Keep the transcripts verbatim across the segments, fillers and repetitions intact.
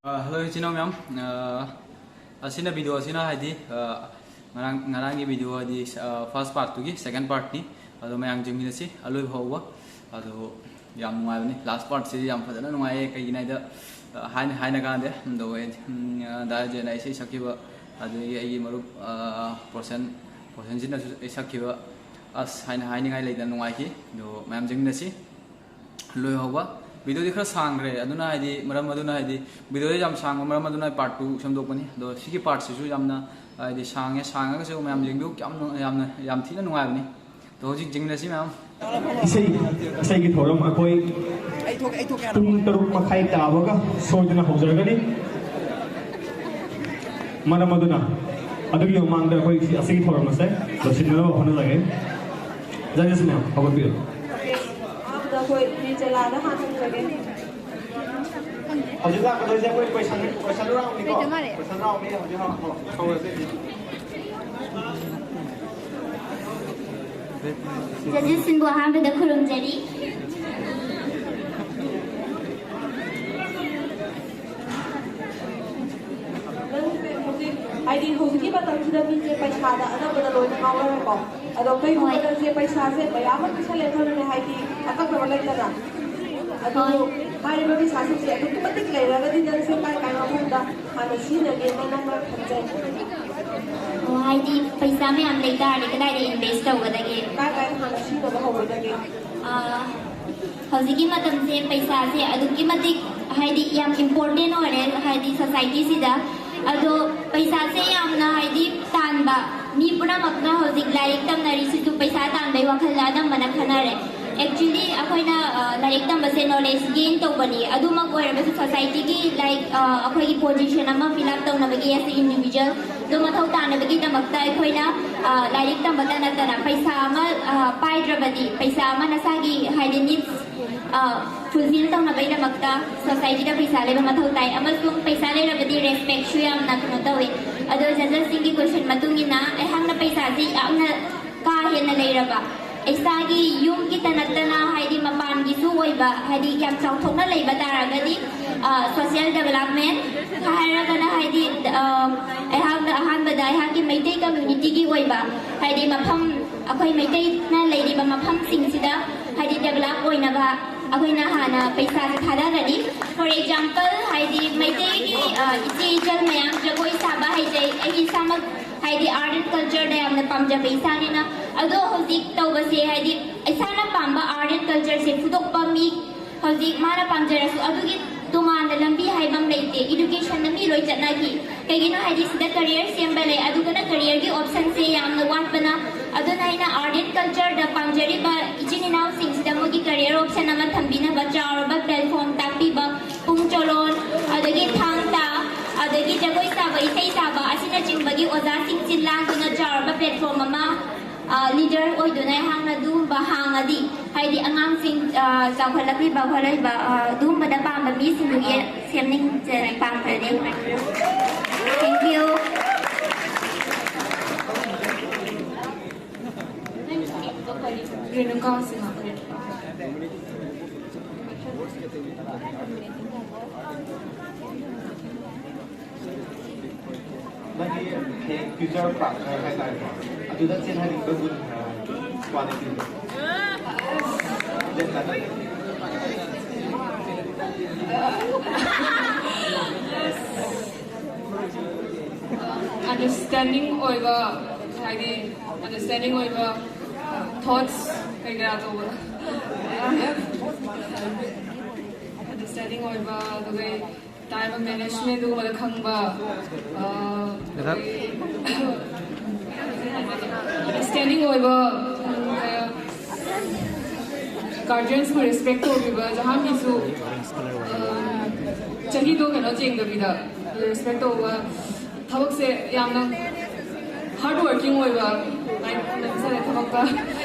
ꯑ, ꯍꯜꯂꯣ, ꯏꯆꯤꯟ ꯏꯅꯥꯎ ꯃꯌꯥꯝ꯫ ꯑ, ꯑꯁꯤꯅ, ꯚꯤꯗꯤꯑꯣ ꯑꯁꯤꯅ, ꯍꯥꯏꯗꯤ, ꯑ, ꯉꯔꯥꯡ, ꯉꯔꯥꯡꯒꯤ ꯚꯤꯗꯤꯑꯣ, ꯍꯥꯏꯗꯤ, ꯑ, ꯐꯥꯔꯁ ꯄꯥꯔꯠꯇꯨꯒꯤ ꯁꯦꯀꯦꯟ ꯄꯥꯔꯠꯅꯤ꯫ ꯑꯗꯣ ꯃꯌꯥꯝ ꯌꯦꯡꯃꯤꯟꯅꯁꯤ ꯑꯂꯣꯏꯕ ꯐꯥꯎꯕ꯫ ꯑꯗꯣ ꯌꯥꯝ ꯅꯨꯡꯉꯥꯏꯕꯅꯤ꯫ ꯂꯥꯁ ꯄꯥꯔꯠꯁꯤꯗꯤ ꯌꯥꯝ ꯐꯖꯅ ꯅꯨꯡꯉꯥꯏꯌꯦ꯫ ꯀꯩꯒꯤꯅꯣ ꯍꯥꯏꯗ, ꯑ, ꯍꯥꯏꯅ, ꯍꯥꯏꯅ ꯀꯥꯟꯗꯦ꯫ ꯑꯗꯣ ꯑꯩ, ꯎꯝ, ꯑ, ꯗꯥ ꯑꯖꯦꯅ ꯏꯁꯩ ꯁꯛꯈꯤꯕ, ꯑꯗꯒꯤ ꯑꯩꯒꯤ ꯃꯔꯨꯞ, ꯑ, ꯄ꯭ꯔꯣꯁꯦꯟ, ꯄ꯭ꯔꯣꯁꯦꯟꯁꯤꯅꯁꯨ ꯏꯁꯩ ꯁꯛꯈꯤꯕ, ꯑꯁ, ꯍꯥꯏꯅ, ꯍꯥꯏꯅꯤꯡꯉꯥꯏ ꯂꯩꯇꯅ ꯅꯨꯡꯉꯥꯏꯈꯤ꯫ ꯑꯗꯣ ꯃꯌꯥꯝ ꯌꯦꯡꯃꯤꯟꯅꯁꯤ꯫ ꯂꯣꯏꯍꯧꯕ꯫ ꯚꯤꯗꯤꯑꯣꯗꯤ ꯈꯔ ꯁꯥꯡꯈ꯭ꯔꯦ, ꯑꯗꯨꯅ ꯍꯥꯏꯗꯤ, ꯃꯔꯝ ꯑꯗꯨꯅ ꯍꯥꯏꯗꯤ, ꯚꯤꯗꯤꯑꯣꯗꯤ ꯌꯥꯝ ꯁꯥꯡꯕ ꯃꯔꯝ ꯑꯗꯨꯅ ꯑꯩ ꯄꯥꯔꯠ ꯇꯨ ꯁꯦꯝꯗꯣꯛꯄꯅꯤ꯫ ꯑꯗꯣ ꯁꯤꯒꯤ ꯄꯥꯔꯠꯁꯤꯁꯨ ꯌꯥꯝꯅ ꯍꯥꯏꯗꯤ ꯁꯥꯡꯉꯦ, ꯁꯥꯡꯉꯒꯁꯨ ꯃꯌꯥꯝ ꯌꯦꯡꯕꯤꯌꯨ, ꯌꯥꯝ ꯅꯨꯡ-, ꯌꯥꯝꯅ, ꯌꯥꯝ ꯊꯤꯅ ꯅꯨꯡꯉꯥꯏꯕꯅꯤ꯫ ꯑꯗꯣ ꯍꯧꯖꯤꯛ ꯌꯦꯡꯃꯤꯟꯅꯁꯤ ꯃꯌꯥꯝ꯫ ꯏꯁꯩ, ꯏꯁꯩꯒꯤ ꯊꯧꯔꯝ ꯑꯩꯈꯣꯏ ꯄꯨꯡ ꯇꯔꯨꯛ ꯃꯈꯥꯏ ꯇꯥꯕꯒ ꯁꯣꯏꯗꯅ ꯍꯧꯖꯔꯒꯅꯤ꯫ ꯃꯔꯝ ꯑꯗꯨꯅ ꯑꯗꯨꯒꯤ ꯃꯃꯥꯡꯗ ꯑꯩꯈꯣꯏ ꯑꯁꯤꯒꯤ ꯊꯧꯔꯝ ꯑꯁꯦ ꯂꯣꯏꯁꯤꯟꯅꯕ ꯍꯣꯠꯅꯖꯒꯦ꯫ Judges ꯃꯌꯥꯝ ꯍꯧꯒꯠꯄꯤꯌꯨ꯫ ꯑꯍꯥꯟꯕꯗ ꯑꯩꯈꯣꯏ ꯅꯤꯔꯖꯂꯥꯗ ꯍꯥꯟꯅ ꯍꯪꯖꯒꯦ꯫ ꯍꯧꯖꯤꯛ ꯂꯥꯛꯀꯗꯣꯏꯁꯦ ꯑꯩꯈꯣꯏ ꯀꯣꯏꯁꯟ, ꯀꯣꯏꯁꯟ ꯔꯥꯎꯟꯅꯤꯀꯣ? ꯀꯣꯏꯁꯟ ꯔꯥꯎꯟꯅꯤ꯫ ꯍꯧꯖꯤꯛ ꯍꯧ-, ꯍꯧ-, ꯍꯧꯔꯁꯦ꯫ ꯖꯖꯦꯁꯁꯤꯡꯕꯨ ꯑꯍꯥꯟꯕꯗ ꯈꯨꯔꯨꯝꯖꯔꯤ꯫ ꯅꯪꯁꯦ ꯍꯧꯖꯤꯛ, ꯍꯥꯏꯗꯤ ꯍꯧꯖꯤꯛꯀꯤ ꯃꯇꯝꯁꯤꯗ ꯃꯤꯁꯦ ꯄꯩꯁꯥꯗ ꯑꯅꯝꯕꯅ ꯂꯣꯏꯅ ꯉꯥꯎꯅꯔꯦꯀꯣ꯫ ꯑꯗꯣ ꯀꯩꯒꯨꯝꯕ ꯍꯣꯏ꯫ ꯅꯪꯁꯦ ꯄꯩꯁꯥꯁꯦ ꯃꯌꯥꯝ ꯑꯃ ꯄꯤꯁꯜꯂꯦ ꯈꯜꯂꯣꯅꯦ, ꯍꯥꯏꯗꯤ ꯑꯀꯛꯅꯕ ꯂꯩꯇꯅ꯫ ꯑꯗꯨ ꯍꯣꯏ꯫ ꯍꯥꯏꯔꯤꯕ ꯄꯩꯁꯥꯁꯤꯡꯁꯦ ꯑꯗꯨꯛꯀꯤ ꯃꯇꯤꯛ ꯂꯩꯔꯒꯗꯤ ꯅꯪꯁꯦ ꯀꯥꯏ ꯀꯥꯏ ꯃꯐꯝꯗ ꯍꯥꯟꯅ ꯁꯤꯖꯤꯟꯅꯒꯦꯅ ꯅꯪꯅ ꯈꯟꯖꯩ? ꯑꯣ, ꯍꯥꯏꯗꯤ ꯄꯩꯁꯥ ꯃꯌꯥꯝ ꯂꯩ ꯇꯥꯔꯗꯤ ꯀꯗꯥꯏꯗ invest ꯇꯧꯒꯗꯒꯦ? ꯀꯥꯏ ꯀꯥꯏ ꯍꯥꯟꯅ ꯁꯤꯖꯤꯟꯅꯕ ꯍꯧꯒꯗꯒꯦ? ꯑ, ꯍꯧꯖꯤꯛꯀꯤ ꯃꯇꯝꯁꯦ ꯄꯩꯁꯥꯁꯦ ꯑꯗꯨꯛꯀꯤ ꯃꯇꯤꯛ ꯍꯥꯏꯗꯤ ꯌꯥꯝ important ꯑꯣꯏꯔꯦ, ꯍꯥꯏꯗꯤ society ꯁꯤꯗ꯫ ꯑꯗꯣ ꯄꯩꯁꯥꯁꯦ ꯌꯥꯝꯅ ꯍꯥꯏꯗꯤ ꯇꯥꯟꯕ, ꯃꯤ ꯄꯨꯝꯅꯃꯛꯅ ꯍꯧꯖꯤꯛ ꯂꯥꯏꯔꯤꯛ ꯇꯝꯅꯔꯤꯁꯤꯁꯨ ꯄꯩꯁꯥ ꯇꯥꯟꯕꯩ ꯋꯥꯈꯜꯗ ꯑꯅꯝꯕꯅ ꯈꯟꯅꯔꯦ꯫ Actually ꯑꯩꯈꯣꯏꯅ, ꯑ, ꯂꯥꯏꯔꯤꯛ ꯇꯝꯕꯁꯦ knowledge gain ꯇꯧꯕꯅꯤ꯫ ꯑꯗꯨꯃꯛ ꯑꯣꯏꯔꯒꯁꯨ society ꯒꯤ ꯂꯥꯏꯔꯤꯛ, ꯑ, ꯑꯩꯈꯣꯏꯒꯤ position ꯑꯃ fill up ꯇꯧꯅꯕꯒꯤ as a individual ꯑꯗꯨ ꯃꯊꯧ ꯇꯥꯅꯕꯒꯤꯗꯃꯛꯇ ꯑꯩꯈꯣꯏꯅ, ꯑ, ꯂꯥꯏꯔꯤꯛ ꯇꯝꯕꯇ ꯅꯠꯇꯅ ꯄꯩꯁꯥ ꯑꯃ, ꯑ, ꯄꯥꯏꯗ꯭ꯔꯕꯗꯤ, ꯄꯩꯁꯥ ꯑꯃ ꯅꯁꯥꯒꯤ ꯍꯥꯏꯗꯤ needs, ꯑ, fulfill ꯇꯧꯅꯕꯒꯤꯗꯃꯛꯇ society ꯗ ꯄꯩꯁꯥ ꯂꯩꯕ ꯃꯊꯧ ꯇꯥꯏ꯫ ꯑꯃꯁꯨꯡ ꯄꯩꯁꯥ ꯂꯩꯔꯕꯗꯤ respect ꯁꯨ ꯌꯥꯝꯅ ꯀꯩꯅꯣ ꯇꯧꯋꯤ꯫ ꯑꯗꯣ judges ꯁꯤꯡꯒꯤ question ꯃꯇꯨꯡ ꯏꯟꯅ ꯑꯩꯍꯥꯛꯅ ꯄꯩꯁꯥꯁꯤ ꯌꯥꯝꯅ ꯀꯥ ꯍꯦꯟꯅ ꯂꯩꯔꯕ, ꯏꯁꯥꯒꯤ ꯌꯨꯝꯒꯤꯇ ꯅꯠꯇꯅ, ꯍꯥꯏꯗꯤ, ꯃꯄꯥꯟꯒꯤꯁꯨ ꯑꯣꯏꯕ, ꯍꯥꯏꯗꯤ, ꯌꯥꯝ ꯆꯥꯎꯊꯣꯛꯅ ꯂꯩꯕ ꯇꯥꯔꯒꯗꯤ, ꯑ, social development ꯍꯥꯏꯔꯒꯅ, ꯍꯥꯏꯗꯤ, ꯑ, ꯑꯩꯍꯥꯛꯅ ꯑꯍꯥꯟꯕꯗ ꯑꯩꯍꯥꯛꯀꯤ ꯃꯩꯇꯩ communityꯒꯤ ꯑꯣꯏꯕ, ꯍꯥꯏꯗꯤ, ꯃꯐꯝ, ꯑꯩꯈꯣꯏ ꯃꯩꯇꯩꯅ ꯂꯩꯔꯤꯕ ꯃꯐꯝꯁꯤꯡꯁꯤꯗ, ꯍꯥꯏꯗꯤ, develop ꯑꯣꯏꯅꯕ ꯑꯩꯈꯣꯏꯅ ꯍꯥꯟꯅ ꯄꯩꯁꯥꯁꯦ ꯊꯥꯗꯒꯅꯤ꯫ For example, ꯍꯥꯏꯗꯤ, ꯃꯩꯇꯩꯒꯤ, ꯑ, ꯏꯆꯦ ꯏꯆꯜ ꯃꯌꯥꯝ ꯖꯒꯣꯏ ꯁꯥꯕ ꯍꯩꯖꯩ꯫ ꯑꯩ ꯏꯁꯥꯃꯛ, ꯍꯥꯏꯗꯤ, art and cultureꯗ ꯌꯥꯝꯅ ꯄꯥꯝꯖꯕ ꯏꯁꯥꯅꯤꯅ꯫ ꯑꯗꯣ ꯍꯧꯖꯤꯛ ꯇꯧꯕꯁꯦ, ꯍꯥꯏꯗꯤ, ꯏꯁꯥꯅ ꯄꯥꯝꯕ art and cultureꯁꯦ ꯐꯨꯗꯣꯛꯄ ꯃꯤ, ꯍꯧꯖꯤꯛ ꯃꯥꯅ ꯄꯥꯝꯖꯔꯁꯨ, ꯑꯗꯨꯒꯤ ꯇꯣꯉꯥꯟꯅ ꯂꯝꯕꯤ ꯍꯥꯏꯕ ꯑꯃ ꯂꯩꯇꯦ꯫ Educationꯅ ꯃꯤ ꯂꯣꯏ ꯆꯠꯅꯈꯤ꯫ ꯀꯩꯒꯤꯅꯣ ꯍꯥꯏꯗꯤ, ꯁꯤꯗ career ꯁꯦꯝꯕ ꯂꯩ, ꯑꯗꯨꯒꯅ careerꯒꯤ optionꯁꯦ ꯌꯥꯝꯅ ꯋꯥꯠꯄꯅ꯫ ꯑꯗꯨꯅ ꯑꯩꯅ art and cultureꯗ ꯄꯥꯝꯖꯔꯤꯕ ꯏꯆꯤꯟ ꯏꯅꯥꯎꯁꯤꯡꯁꯤꯗ ꯃꯣꯏꯒꯤ career option ꯑꯃ ꯊꯝꯕꯤꯅꯕ ꯆꯥꯎꯔꯕ platform ꯇꯥꯛꯄꯤꯕ, ꯄꯨꯡ ꯆꯣꯂꯣꯝ, ꯑꯗꯒꯤ ꯊꯥꯡ ꯇꯥ, ꯑꯗꯒꯤ ꯖꯒꯣꯏ ꯁꯥꯕ, ꯏꯁꯩ ꯁꯥꯕ ꯑꯁꯤꯅꯆꯤꯡꯕꯒꯤ ꯑꯣꯖꯥꯁꯤꯡ ꯁꯤꯜ ꯂꯥꯡꯗꯨꯅ ꯆꯥꯎꯔꯕ platform ꯑꯃ, ꯑ, leader ꯑꯣꯏꯗꯨꯅ ꯑꯩꯍꯥꯛꯅ ꯑꯗꯨꯒꯨꯝꯕ ꯍꯥꯡꯉꯗꯤ, ꯍꯥꯏꯗꯤ, ꯑꯉꯥꯡꯁꯤꯡ, ꯑ, ꯆꯥꯎꯈꯠꯂꯛꯂꯤꯕ ꯈꯣꯠꯂꯛꯂꯤꯕ, ꯑ, ꯑꯗꯨꯒꯨꯝꯕꯗ ꯄꯥꯝꯕ ꯃꯤꯁꯤꯡꯗꯨꯒꯤ ꯁꯦꯝꯅꯤꯡ-, ꯄꯥꯝꯖꯔꯦ꯫ Thank you. ꯔꯦꯅꯨꯀꯥ ꯁꯤꯡꯍ꯫ ꯅꯪꯒꯤ ꯍꯌꯦꯡ future partner ꯍꯥꯏꯇꯥꯔꯦꯀꯣ, ꯑꯗꯨꯗ ꯆꯦꯟꯍꯟꯅꯤꯡꯕ ꯒꯨꯟ ꯈꯔ ꯍꯥꯏꯕꯤꯌꯨ, qualityꯗꯣ꯫ Understanding ꯑꯣꯏꯕ, ꯍꯥꯏꯗꯤ, understanding ꯑꯣꯏꯕ, thoughts ꯀꯩꯀꯥ ꯇꯧꯕ, understanding ꯑꯣꯏꯕ, ꯑꯗꯨꯒ time management ꯑꯗꯨꯒꯨꯝꯕꯗ ꯈꯪꯕ, ꯑ, understanding ꯑꯣꯏꯕ, ꯎꯝ, ꯀꯩ-, guardiansꯄꯨ respect ꯇꯧꯕꯤꯕ, ꯖꯍꯥꯟꯒꯤꯁꯨ, ꯑ, ꯆꯍꯤꯗꯣ ꯀꯩꯅꯣ ꯌꯦꯡꯗꯕꯤꯗ respect ꯇꯧꯕ, ꯊꯕꯛꯁꯦ ꯌꯥꯝꯅ hard working ꯑꯣꯏꯕ, like, ꯅꯝꯁꯜꯂꯦ ꯊꯕꯛꯇ꯫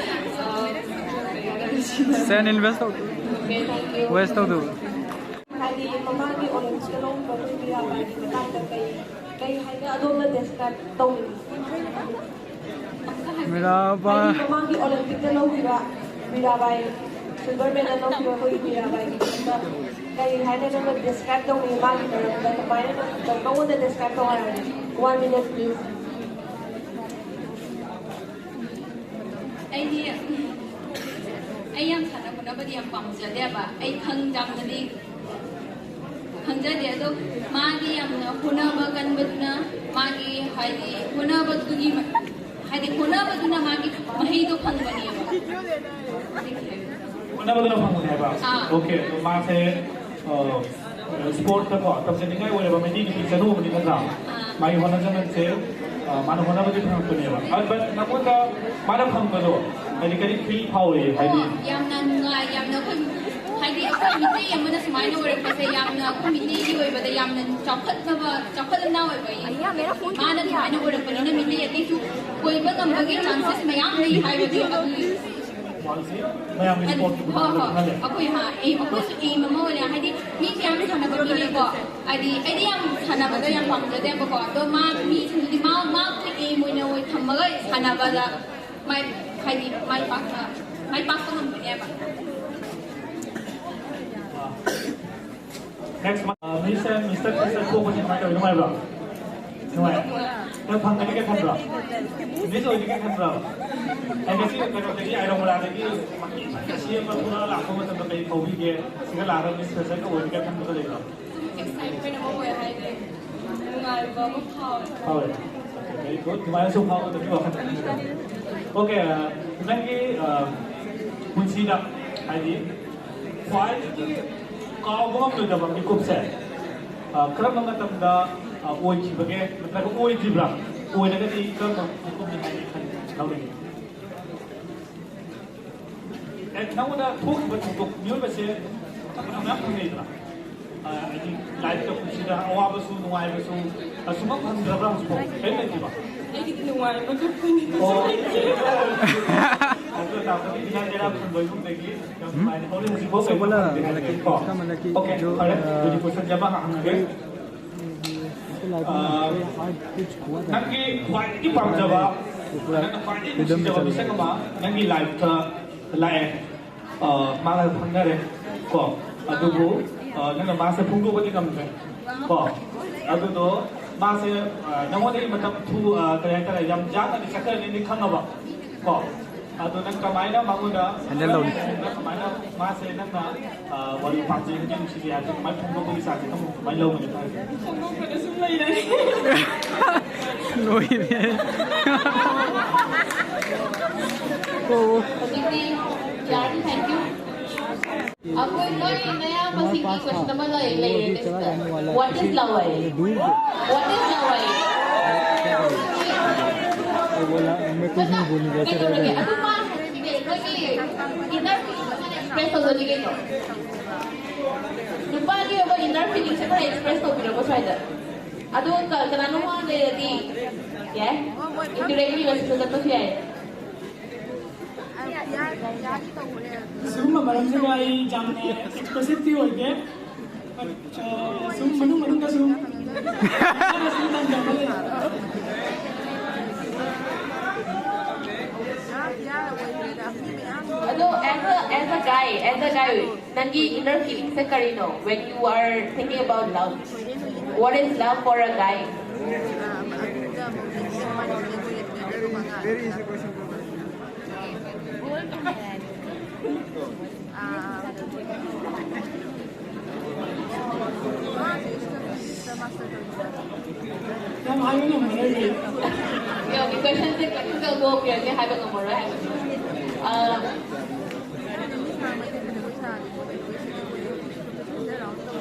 ꯑ, ꯀꯩ ꯍꯥꯏꯇꯥꯔꯦ, ꯁꯤꯗ꯫ ꯁꯦꯟ invest ꯇꯧ-, okay, thank you. Waste ꯇꯧꯗꯧ꯫ ꯍꯥꯏꯗꯤ ꯃꯃꯥꯒꯤ ꯑꯣꯔꯦꯟꯖꯇ ꯂꯧꯔꯤꯕ ꯑꯩꯈꯣꯏꯒꯤ ꯔꯥꯕꯥꯏꯒꯤ ꯃꯇꯥꯡꯗ ꯀꯩ, ꯀꯩ ꯍꯥꯏꯅ ꯑꯗꯣꯝꯅ describe ꯇꯧꯅꯤꯡꯉꯤ? ꯃꯤꯔꯥꯕꯥꯏ꯫ ꯍꯥꯏꯗꯤ ꯃꯃꯥꯡꯒꯤ ꯑꯣꯂꯦꯝꯄꯤꯛꯇ ꯂꯧꯈꯤꯕ ꯃꯤꯔꯥꯕꯥꯏ, ꯁꯤꯜꯚꯔ ꯃꯦꯗꯜ ꯂꯧꯈꯤꯕ ꯑꯩꯈꯣꯏꯒꯤ ꯃꯤꯔꯥꯕꯥꯏꯒꯤ ꯃꯔꯝꯗ ꯀꯔꯤ ꯍꯥꯏꯅ ꯅꯪꯅ ꯗꯤꯁꯀ꯭ꯔꯥꯏꯕ ꯇꯧꯅꯤꯡꯉꯤ? ꯃꯥꯒꯤ ꯃꯔꯝꯗ ꯀꯃꯥꯏꯅ ꯅꯪ ꯃꯉꯣꯟꯗ ꯗꯤꯁꯀ꯭ꯔꯥꯏꯕ ꯇꯧ ꯍꯥꯏꯔꯗꯤ? One minute, please. ꯑꯩꯗꯤ ꯑꯩ ꯌꯥꯝ ꯁꯥꯟꯅ ꯈꯣꯠꯅꯕꯗꯤ ꯌꯥꯝ ꯄꯥꯝꯖꯗꯦꯕ꯫ ꯑꯩ ꯈꯪ ꯌꯥꯝꯅꯗꯤ ꯈꯪꯖꯗꯦ꯫ ꯑꯗꯣ ꯃꯥꯒꯤ ꯌꯥꯝꯅ ꯍꯣꯠꯅꯕ ꯀꯟꯕꯗꯨꯅ ꯃꯥꯒꯤ, ꯍꯥꯏꯗꯤ, ꯍꯣꯠꯅꯕꯗꯨꯒꯤ ꯃ-, ꯍꯥꯏꯗꯤ, ꯍꯣꯠꯅꯕꯗꯨꯅ ꯃꯥꯒꯤ ꯃꯍꯩꯗꯣ ꯐꯪꯕꯅꯦꯕ꯫ ꯍꯣꯠꯅꯕꯗꯨꯅ ꯐꯪꯕꯅꯦꯕ꯫ ꯑꯥ꯫ Okay, ꯑꯗꯣ ꯃꯥꯁꯦ, ꯑ, ꯁ꯭ꯄꯣꯔꯠꯇꯀꯣ ꯇꯝꯖꯅꯤꯡꯉꯥꯏ ꯑꯣꯏꯔꯕ ꯃꯩꯇꯩ ꯅꯨꯄꯤ ꯆꯅꯨ ꯑꯃꯅꯤ ꯅꯠꯇ꯭ꯔꯥ? ꯃꯥꯒꯤ ꯍꯣꯠꯅꯖꯃꯟꯁꯦ, ꯑ, ꯃꯥꯅ ꯍꯣꯠꯅꯕꯗꯤ ꯐꯪꯉꯛꯄꯅꯦꯕ꯫ ꯑ, but ꯅꯉꯣꯟꯗ ꯃꯥꯅ ꯐꯪꯕꯗꯣ ꯍꯥꯏꯗꯤ ꯀꯔꯤ ꯐꯤꯜ ꯐꯥꯎꯔꯤ? ꯍꯥꯏꯗꯤ ꯌꯥꯝꯅ ꯅꯨꯡꯉꯥꯏ, ꯌꯥꯝꯅ ꯑꯩꯈꯣꯏ, ꯍꯥꯏꯗꯤ ꯑꯩꯈꯣꯏ ꯃꯤꯇꯩ ꯑꯃꯅ ꯁꯨꯃꯥꯏꯅ ꯑꯣꯏꯔꯛꯄꯁꯦ ꯌꯥꯝꯅ ꯑꯩꯈꯣꯏ ꯃꯤꯇꯩꯒꯤ ꯑꯣꯏꯕꯗ ꯌꯥꯝꯅ ꯆꯥꯎꯈꯠꯅꯕ, ꯆꯥꯎꯈꯠꯅ ꯑꯣꯏꯕ꯫ ꯃꯥꯅ ꯁꯨꯃꯥꯏꯅ ꯑꯣꯏꯔꯛꯄꯅꯤꯅ ꯃꯤꯇꯩ ꯑꯇꯩꯁꯨ ꯑꯣꯏꯕ ꯉꯝꯕꯒꯤ ꯆꯥꯟꯁꯦꯁ ꯃꯌꯥꯝ ꯂꯩ ꯍꯥꯏꯕꯗꯣ ꯑꯗꯨꯒꯤ ꯃꯌꯥꯝꯒꯤ ꯁ꯭ꯄꯣꯔꯠꯀꯤ ꯍꯣꯏ, ꯍꯣꯏ꯫ ꯈꯜꯂꯦ꯫ ꯑꯩꯈꯣꯏ ꯍꯥ, ꯑꯦꯝ, ꯑꯩꯈꯣꯏꯁꯨ ꯑꯦꯝ ꯑꯃ ꯑꯣꯏꯔꯦ꯫ ꯍꯥꯏꯗꯤ ꯃꯤ ꯃꯌꯥꯝ ꯁꯥꯟꯅꯕ ꯃꯤꯅꯦꯀꯣ꯫ ꯍꯥꯏꯗꯤ ꯑꯩꯗꯤ ꯌꯥꯝ ꯁꯥꯟꯅꯕꯗ ꯌꯥꯝ ꯄꯥꯝꯖꯗꯦꯕꯀꯣ꯫ ꯑꯗꯣ ꯃꯥ, ꯃꯤꯁꯤꯡꯗꯨꯗꯤ ꯃꯥ, ꯃꯥ ꯑꯦꯝ ꯑꯣꯏꯅ ꯑꯣꯏ ꯊꯝꯃꯒ ꯁꯥꯟꯅꯕꯗ ꯃꯥꯏ, ꯍꯥꯏꯗꯤ ꯃꯥꯏ ꯄꯥꯛꯄ, ꯃꯥꯏ ꯄꯥꯛꯄ ꯉꯝꯒꯅꯦꯕ꯫ Next, uh, Miss and Mister Christian ꯊꯣꯛꯄꯁꯤ ꯀꯃꯥꯏꯅ ꯇꯧꯋꯤ? ꯅꯨꯡꯉꯥꯏꯕ꯭ꯔꯣ? ꯅꯨꯡꯉꯥꯏ꯫ ꯅꯪ ꯐꯪꯒꯅꯤ ꯀꯩ ꯈꯟꯕ꯭ꯔꯣ? Miss ꯑꯣꯏꯅꯤ ꯀꯩ ꯈꯟꯕ꯭ꯔꯣ? ꯑꯩ ꯉꯁꯤ ꯀꯩꯅꯣꯗꯒꯤ, ꯑꯥꯏꯔꯣꯃꯔꯥꯗꯒꯤ ꯃꯀꯤ ꯃꯀꯤ ꯁꯦꯝꯕ ꯊꯣꯛꯂꯛꯑ ꯂꯥꯛꯄ ꯃꯇꯝꯗ ꯀꯩ ꯐꯥꯎꯕꯤꯒꯦ? ꯁꯤꯒ ꯂꯥꯛꯑꯒ Miss Christian ꯑꯣꯏꯅꯤ ꯀꯩ ꯈꯟꯕꯒ ꯂꯩꯕ꯭ꯔꯣ? ꯑꯗꯨꯝ ꯑꯦꯛꯁꯥꯏꯠꯃꯦꯟ ꯑꯃ ꯑꯣꯏ ꯍꯥꯏꯗꯤ ꯅꯨꯡꯉꯥꯏꯕ ꯑꯃ ꯐꯥꯎꯋꯦ꯫ ꯐꯥꯎꯋꯦ꯫ Very good. ꯑꯗꯨꯃꯥꯏꯅꯁꯨ ꯐꯥꯎꯒꯗꯕꯒꯤ ꯋꯥꯈꯜ ꯊꯝꯕꯤꯒꯗꯕꯅꯤ꯫ Okay, uh, ꯅꯪꯒꯤ, uh, ꯄꯨꯟꯁꯤꯗ ꯍꯥꯏꯗꯤ ꯈ꯭ꯋꯥꯏꯗꯒꯤ ꯀꯥꯎꯕ ꯉꯝꯂꯣꯏꯗꯕ ꯃꯤꯀꯨꯞꯁꯦ, uh, ꯀꯔꯝꯕ ꯃꯇꯝꯗ, uh, ꯑꯣꯏꯈꯤꯕꯒꯦ ꯅꯠꯇ꯭ꯔꯒ ꯑꯣꯏꯗ꯭ꯔꯤꯕ꯭ꯔꯥ? ꯑꯣꯏꯔꯒꯗꯤ ꯀꯔꯝꯕ ꯃꯤꯀꯨꯞꯅꯤ ꯍꯥꯏꯅ ꯈꯟ-, ꯂꯧꯅꯤꯡꯉꯤ? ꯑꯦ, ꯅꯪꯉꯣꯟꯗ ꯊꯣꯛꯈꯤꯕ ꯊꯧꯗꯣꯛ, ꯃꯤꯑꯣꯏꯕꯁꯦ ꯊꯧꯗꯣꯛ ꯃꯌꯥꯝ ꯊꯦꯡꯅꯩꯗꯅ? ꯑ, ꯍꯥꯏꯗꯤ ꯂꯥꯏꯐꯇ ꯄꯨꯟꯁꯤꯗ ꯑꯋꯥꯕꯁꯨ ꯅꯨꯡꯉꯥꯏꯕꯁꯨ, ꯑ, ꯁꯨꯡꯐꯪ ꯐꯪꯗ꯭ꯔꯕ꯭ꯔꯥ ꯍꯧꯖꯤꯛꯐꯥꯎ? ꯀꯔꯤꯝ ꯂꯩꯇ꯭ꯔꯤꯕ? ꯑꯩꯒꯤꯗꯤ ꯅꯨꯡꯉꯥꯏꯕ ꯈꯛꯇꯅꯤ꯫ ꯑꯣ꯫ ꯑꯗꯨ ꯇꯥꯛꯄꯗꯤ ꯏꯅꯥ ꯀꯩꯔꯥ ꯈꯨꯟꯕ ꯏꯃꯨꯡꯗꯒꯤ ꯌꯥꯝ ꯅꯨꯡꯉꯥꯏꯅ ꯍꯧꯔꯤ꯫ ꯍꯧꯖꯤꯛꯐꯥꯎ ꯀꯩꯝꯇ ꯐꯪꯗꯦ ꯍꯥꯏꯕꯅꯦꯀꯣ꯫ Okay, ꯐꯔꯦ꯫ ꯑꯗꯨꯗꯤ question ꯑꯃ ꯍꯪꯉꯒꯦ꯫ ꯑ, ꯅꯪꯒꯤ ꯈ꯭ꯋꯥꯏꯗꯒꯤ ꯄꯥꯝꯖꯕ ꯅꯪꯅ ꯈ꯭ꯋꯥꯏꯗꯒꯤ ꯅꯨꯡꯁꯤꯖꯕ ꯃꯤꯁꯛ ꯑꯃ ꯅꯪꯒꯤ ꯂꯥꯏꯐꯇ ꯂꯥꯛꯑꯦ, ꯑ, ꯃꯥꯒ ꯈꯪꯅꯔꯦ ꯀꯣ, ꯑꯗꯨꯕꯨ, ꯑ, ꯅꯪꯅ ꯃꯥꯁꯦ ꯐꯣꯡꯗꯣꯛꯄꯗꯤ ꯉꯝꯗ꯭ꯔꯦ ꯀꯣ, ꯑꯗꯨꯗꯣ ꯃꯥꯁꯦ, ꯑ, ꯅꯉꯣꯟꯗꯒꯤ ꯃꯇꯝ ꯊꯨ-, ꯑ, ꯀꯔꯤ ꯍꯥꯏꯇꯥꯔꯦ, ꯌꯥꯝ ꯌꯥꯡꯅꯗꯤ ꯆꯠꯈ꯭ꯔꯅꯤꯗꯤ ꯈꯪꯉꯕ ꯀꯣ, ꯑꯗꯣ ꯅꯪ ꯀꯃꯥꯏꯅ ꯃꯉꯣꯟꯗ, ꯍꯦꯟꯗꯜ ꯇꯧꯅꯤ꯫ ꯀꯃꯥꯏꯅ ꯃꯥꯁꯦ ꯅꯪꯅ, ꯑ, ꯋꯥꯔꯤ ꯄꯥꯝꯖꯩ, ꯅꯪ ꯅꯨꯡꯁꯤꯖꯩ ꯍꯥꯏꯕꯁꯦ ꯀꯃꯥꯏꯅ ꯐꯣꯡꯗꯣꯛꯄꯒꯤ ꯆꯥꯡꯁꯦ ꯀꯃꯥꯏꯅ ꯂꯧꯒꯅꯤ ꯍꯥꯏꯁꯦ? ꯐꯣꯡꯗꯣꯛꯄꯗ ꯁꯨꯝ ꯂꯩꯔꯅꯤ꯫ ꯂꯣꯏꯔꯦ꯫ ꯑꯣ꯫ ꯍꯧꯖꯤꯛꯇꯤ ꯌꯥꯔꯅꯤ, thank you꯫ ꯑꯩꯈꯣꯏ ꯅꯣꯏ ꯑꯌꯥꯝꯕꯁꯤꯡꯒꯤ question ꯑꯃ ꯂꯩ-, ꯂꯩꯔꯦ ꯂꯤꯁꯇ꯫ What is love ꯍꯥꯏꯌꯦ? What is love ꯍꯥꯏꯌꯦ? ꯀꯩꯗꯧꯔꯒꯦ? ꯑꯗꯨ ꯃꯥ ꯍꯥꯏꯔꯗꯤꯅꯦ, ꯅꯣꯏꯒꯤ inner feeling ꯑꯃ express ꯇꯧꯖꯅꯤ ꯀꯩꯅꯣ? ꯅꯨꯄꯥꯒꯤ ꯑꯣꯏꯕ inner feelingꯁꯦ ꯈꯔ express ꯇꯧꯕꯤꯔꯝꯃꯣ ꯁ꯭ꯋꯥꯏꯗ꯫ ꯑꯗꯣ ꯀ-, ꯀꯅꯥꯅꯣꯝꯃ ꯂꯩꯔꯗꯤ ꯌꯥꯏ, indirectly message ꯆꯠꯄꯁꯨ ꯌꯥꯏ꯫ ꯁꯤꯒꯨꯝꯕ ꯃꯔꯝꯁꯤꯗ ꯑꯩ ꯌꯥꯝꯅ expressiveꯇꯤ ꯑꯣꯏꯗꯦ꯫ But, ꯑ, ꯁꯨꯝ ꯃꯅꯨꯡ ꯃꯅꯨꯡꯗ ꯁꯨꯝ ꯁꯨꯝ ꯇꯝꯖꯕ ꯂꯩ꯫ ꯑꯗꯣ as a, as a guy, as a guy, ꯅꯪꯒꯤ inner feelingꯁꯦ ꯀꯔꯤꯅꯣ? When you are thinking about love, what is love for a guy? ꯌꯥꯝ ꯍꯥꯏꯕ ꯉꯝꯃꯔꯣꯏ꯫ ꯌꯥꯝ questionꯁꯦ ꯀꯩꯝꯇ ꯍꯥꯏꯕ ꯉꯝꯃꯔꯣꯏ ꯍꯥꯏꯕ꯫ ꯑ,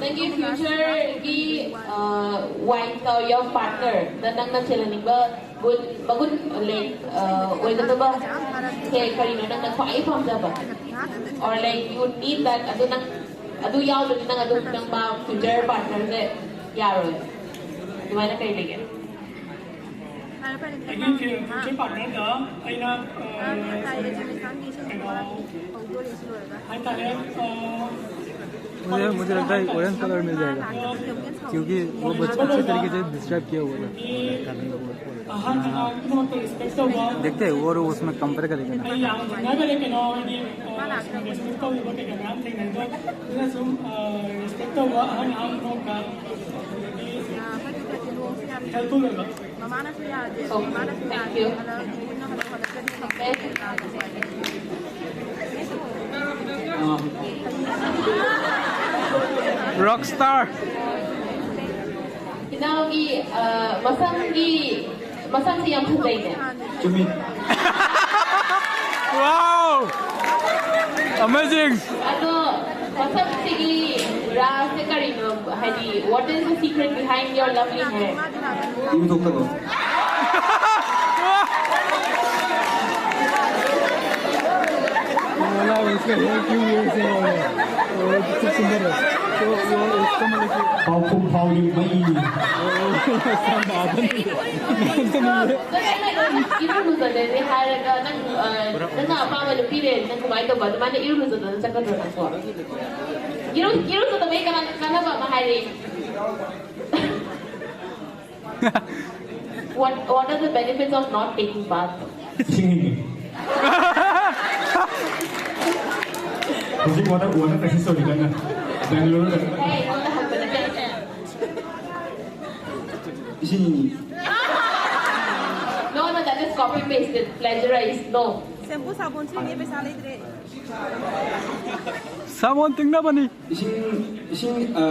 ꯅꯪꯒꯤ futureꯒꯤ, ꯑ, wife or your partnerꯗ ꯅꯪꯅ ꯆꯦꯜꯍꯟꯅꯤꯡꯕ ꯒꯨꯟ, ꯃꯒꯨꯟ, like, ꯑ, ꯑꯣꯏꯒꯗꯕ ꯁꯦ ꯀꯔꯤꯅꯣ ꯅꯪꯅ ꯈ꯭ꯋꯥꯏ ꯄꯥꯝꯖꯕ? Or, like, you need that, ꯑꯗꯨ ꯅꯪ, ꯑꯗꯨ ꯌꯥꯎꯗ꯭ꯔꯗꯤ ꯅꯪ ꯑꯗꯨꯝ ꯅꯪ ꯃꯥ future partnerꯁꯦ ꯌꯥꯔꯣꯏ꯫ ꯑꯗꯨꯃꯥꯏꯅ ꯀꯔꯤ ꯂꯩꯒꯦ? ꯑꯩꯒꯤ future partnerꯗ ꯑꯩꯅ, ꯑ, ꯀꯩꯅꯣ ꯍꯥꯏꯇꯥꯔꯦ, ꯑ, मुझे मुझे लगता है ऑरेंज कलर मिल जाएगा, क्योंकि वो बच्चा अच्छे तरीके से डिस्क्राइब किया हुआ था। देखते हैं, वो और उसमें कंपेयर करेंगे ना। Rockstar. ꯏꯅꯥꯎꯒꯤ, ꯑ, ꯃꯁꯝꯒꯤ, ꯃꯁꯝꯁꯤ ꯌꯥꯝ ꯐꯖꯩꯅꯦ꯫ ꯆꯨꯝꯃꯤ꯫ Wow! Amazing! ꯑꯗꯣ ꯃꯁꯝꯁꯤꯒꯤ ꯔꯥꯖꯁꯦ ꯀꯔꯤꯅꯣ? ꯍꯥꯏꯗꯤ, what is the secret behind your lovely hair? E ꯊꯣꯛꯇꯕ꯫ वाला उसका हेयर क्यों ये ऐसे हो गया? वो तो सुंदर है। तो वो उसका मतलब कि ꯄꯥꯎꯈꯨꯝ ꯐꯥꯎꯔꯤ ꯃꯩ꯫ वो ऐसा बात नहीं है। ꯏꯔꯨ ꯂꯨꯖꯗꯦ ꯍꯥꯏꯔꯒ ꯅꯪ, ꯑ, ꯅꯪꯅ ꯑꯄꯥꯝꯕ ꯅꯨꯄꯤ ꯂꯩꯔꯗꯤ ꯅꯪ ꯀꯃꯥꯏꯅ ꯇꯧꯕ? ꯑꯗꯨꯃꯥꯏꯅ ꯏꯔꯨ ꯂꯨꯖꯗꯅ ꯆꯠꯀꯗ꯭ꯔꯣ ꯅꯪꯕꯣ? ꯏꯔꯨ, ꯏꯔꯨꯖꯗꯕꯩ ꯀꯅꯥ, ꯀꯥꯟꯅꯕ ꯑꯃ ꯍꯥꯏꯔꯛꯑꯦ꯫ What, what are the benefits of not taking bath? ꯏꯁꯤꯡ ꯍꯤꯡꯉꯤ꯫ ꯍꯧꯖꯤꯛ ꯋꯥꯇꯔ, ꯋꯥꯇꯔ ꯀ꯭ꯔꯥꯏꯁꯤꯁ ꯇꯧꯔꯤ ꯀꯟꯅ ꯕꯦꯡꯒꯂꯨꯔꯨꯗ꯫ ꯑꯦ, ꯑꯩꯉꯣꯟꯗ ꯍꯪꯕ ꯅꯠꯇꯦ꯫ ꯏꯁꯤꯡ ꯍꯤꯡꯉꯤ꯫ No, no, that is copy pasted, plagiarized, no. ꯁꯦꯝꯄꯨ ꯁꯥꯄꯣꯟꯁꯨ ꯏꯅꯦ, ꯄꯩꯁꯥ ꯂꯩꯇ꯭ꯔꯦ꯫ ꯁꯥꯄꯣꯟ ꯇꯤꯡꯅꯕꯅꯤ꯫ ꯏꯁꯤꯡ, ꯏꯁꯤꯡ, ꯑ,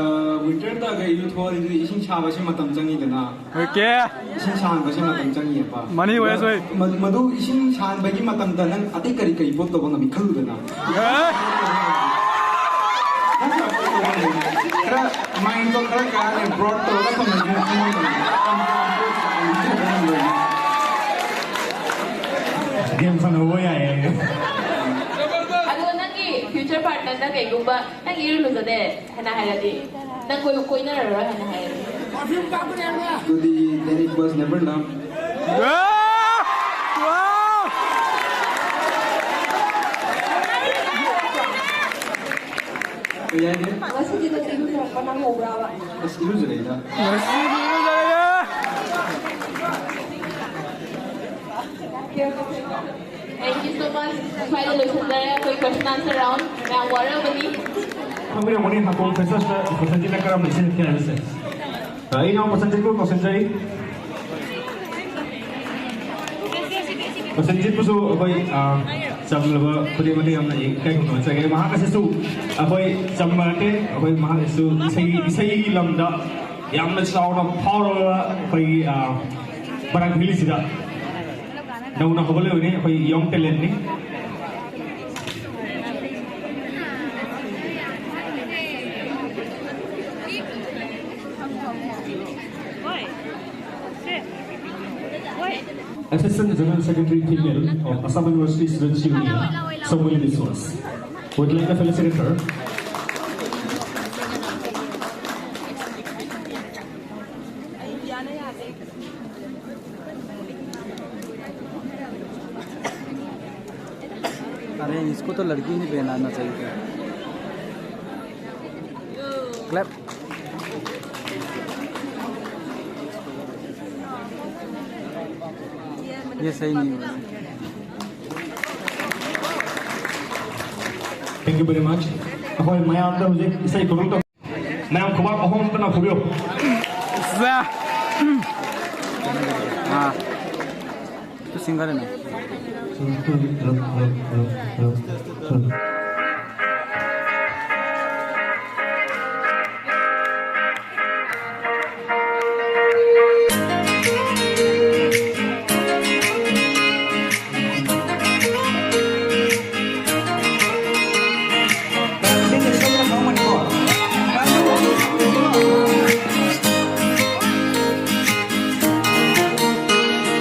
ꯋꯤꯟꯇꯔꯗꯒ ꯏꯔꯨꯊꯣꯛꯑꯗꯤ ꯏꯁꯤꯡ ꯁꯥꯕꯁꯤ ꯃꯇꯝ ꯆꯪꯉꯤꯗꯅ꯫ Okay. ꯏꯁꯤꯡ ꯁꯥꯍꯟꯕꯁꯤ ꯃꯇꯝ ꯆꯪꯉꯤꯑꯕ꯫ Money waste ꯑꯣꯏ꯫ ꯃ-, ꯃꯗꯨ ꯏꯁꯤꯡ ꯁꯥꯍꯟꯕꯒꯤ ꯃꯇꯝꯗ ꯅꯪ ꯑꯇꯩ ꯀꯔꯤ ꯀꯔꯤ ꯄꯣꯠ ꯇꯧꯕ ꯉꯝꯃꯤ ꯈꯜꯂꯨꯗꯅ꯫ ꯑꯦ? ꯅꯪ ꯀꯔꯤ ꯄꯣꯠ ꯇꯧꯕ ꯉꯝꯃꯤ? ꯈꯔ ꯃꯥꯏꯟꯗꯣ ꯈꯔ ꯀꯩ ꯍꯥꯏꯅꯤ, ꯕ꯭ꯔꯣꯗ ꯇꯧꯔꯒ ꯊꯝꯃꯗꯤ ꯅꯪ ꯈꯪꯉꯣꯏꯗꯅ꯫ ꯒꯦꯝ ꯁꯥꯟꯅꯧꯕ ꯌꯥꯏꯌꯦ꯫ ꯑꯗꯣ ꯅꯪꯒꯤ ꯐ꯭ꯌꯨꯆꯔ ꯄꯥꯔꯠꯅꯔꯅ ꯀꯩꯒꯨꯝꯕ ꯅꯪ ꯏꯔꯨ ꯂꯨꯖꯗꯦ ꯍꯥꯏꯅ ꯍꯥꯏꯔꯗꯤ, ꯅꯪ ꯀꯣꯏ-, ꯀꯣꯏꯅꯔꯔꯣꯏ ꯍꯥꯏꯅ ꯍꯥꯏꯔꯗꯤ꯫ ꯑꯗꯨꯗꯤ then it was never love. Wow! Wow! ꯀꯩ ꯍꯥꯏꯒꯦ? ꯉꯁꯤꯗꯤ ꯅꯪ ꯏꯔꯨꯖꯔꯛꯄ ꯅꯪꯍꯧꯕ꯭ꯔꯕ? ꯑꯁ, ꯏꯔꯨꯖꯔꯛꯏꯗ꯫ ꯉꯁꯤꯗꯤ ꯏꯔꯨꯖꯔꯛꯏꯗ꯫ Thank you so much. ꯁ꯭ꯋꯥꯏꯗ ꯂꯣꯏꯁꯤꯟꯖꯔꯦ ꯑꯩꯈꯣꯏ question answer round. ꯃꯌꯥꯝ ꯋꯥꯔꯝꯃꯅꯤ꯫ ꯈꯪꯕꯤꯔꯝꯒꯅꯤ, ꯍꯥꯀꯣꯡ ꯐ꯭ꯔꯦꯁꯔꯁꯇ ꯀꯣꯏꯁꯟꯁꯤꯅ ꯀꯔꯝꯅ ꯏꯁꯤꯜꯂꯛꯀꯦ ꯍꯥꯏꯕꯁꯦ꯫ ꯑ, ꯑꯩꯅ ꯀꯣꯏꯁꯟꯁꯤꯕꯨ ꯀꯧꯁꯤꯟꯖꯔꯤ꯫ ꯀꯣꯏꯁꯟꯁꯤꯕꯨꯁꯨ ꯑꯩꯈꯣꯏ, ꯑ, ꯆꯝꯂꯕ ꯈꯨꯗꯤꯡꯃꯛꯇ ꯌꯥꯝꯅ ꯏꯀꯥꯏ ꯈꯨꯝꯅꯕ ꯆꯪꯉꯦ꯫ ꯃꯍꯥꯛ ꯑꯁꯤꯁꯨ ꯑꯩꯈꯣꯏ ꯆꯝꯕ ꯅꯠꯇꯦ, ꯑꯩꯈꯣꯏ ꯃꯍꯥꯛ ꯑꯁꯤꯁꯨ ꯏꯁꯩ, ꯏꯁꯩꯒꯤ ꯂꯝꯗ ꯌꯥꯝꯅ ꯆꯥꯎꯅ ꯐꯥꯎꯔꯕ ꯑꯩꯈꯣꯏꯒꯤ, ꯑ, ꯃꯣꯏꯔꯥꯡ ꯚꯦꯂꯤꯁꯤꯗ ꯅꯧꯅ ꯍꯧꯒꯠꯂꯛꯂꯤꯕꯅꯤ ꯑꯩꯈꯣꯏ young talentꯅꯤ꯫ Assistant General Secretary Female of Assam University Students Union, Somoli Biswas, would like to felicitate her. अरे, इसको तो लड़की नहीं पहनाना चाहिए। Clap। ये सही नहीं हुआ। Thank you very much. ꯑꯩꯈꯣꯏ ꯃꯌꯥꯝꯗ ꯍꯧꯖꯤꯛ ꯏꯁꯩ ꯈꯨꯔꯨꯝ ꯇꯧ-, ꯃꯌꯥꯝ ꯈꯨꯕꯥꯛ ꯑꯍꯨꯝ ꯀꯟꯅ ꯈꯨꯕꯤꯌꯨ꯫ हाँ, तो सिंगर है ना।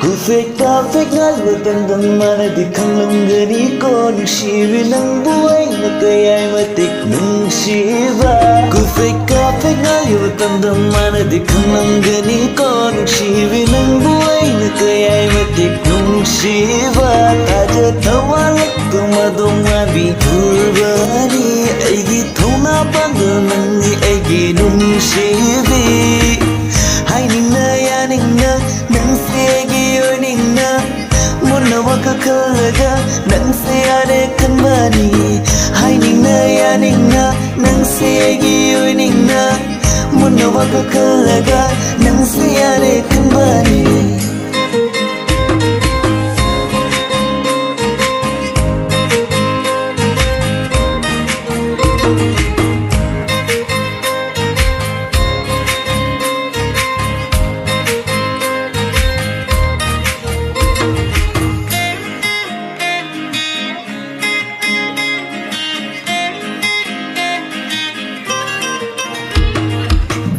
ꯀꯨꯐꯦꯛ ꯀꯥꯐꯦꯛ ꯉꯥꯏꯕ ꯇꯟꯗꯝ ꯃꯥꯅꯗꯤ ꯈꯪꯂꯝꯒꯅꯤꯀꯣ ꯅꯨꯡꯁꯤꯕꯤ ꯅꯪꯕꯨ ꯑꯩꯅ ꯀꯌꯥꯏ ꯃꯇꯤꯛ ꯅꯨꯡꯁꯤꯕ꯫ ꯀꯨꯐꯦꯛ ꯀꯥꯐꯦꯛ ꯉꯥꯏꯕ ꯇꯟꯗꯝ ꯃꯥꯅꯗꯤ ꯈꯪꯂꯝꯒꯅꯤꯀꯣ ꯅꯨꯡꯁꯤꯕꯤ ꯅꯪꯕꯨ ꯑꯩꯅ ꯀꯌꯥꯏ ꯃꯇꯤꯛ ꯅꯨꯡꯁꯤꯕ꯫ ꯊꯥꯖ ꯊꯧꯋꯥꯜꯂꯛꯇꯨ ꯃꯗꯣꯡ ꯃꯥꯟꯕꯤ ꯎꯔꯕꯅꯤ ꯑꯩꯒꯤ ꯊꯧꯅꯥ ꯄꯥꯡꯒꯜ ꯅꯪꯅꯤ ꯑꯩꯒꯤ ꯅꯨꯡꯁꯤꯕꯤ꯫ ꯍꯥꯏꯅꯤꯡꯅ ꯌꯥꯅꯤꯡꯅ ꯅꯪꯁꯦ ꯑꯩꯒꯤ ꯑꯣꯏꯅꯤꯡꯅ꯫ ꯃꯨꯟꯅ ꯋꯥꯈꯜ ꯈꯜꯂꯒ ꯅꯪꯁꯦ ꯌꯥꯔꯦ ꯈꯟꯕꯅꯤ꯫ ꯍꯥꯏꯅꯤꯡꯅ ꯌꯥꯅꯤꯡꯅ ꯅꯪꯁꯦ ꯑꯩꯒꯤ ꯑꯣꯏꯅꯤꯡꯅ꯫ ꯃꯨꯟꯅ ꯋꯥꯈꯜ ꯈꯜꯂꯒ ꯅꯪꯁꯦ ꯌꯥꯔꯦ ꯈꯟꯕꯅꯤ꯫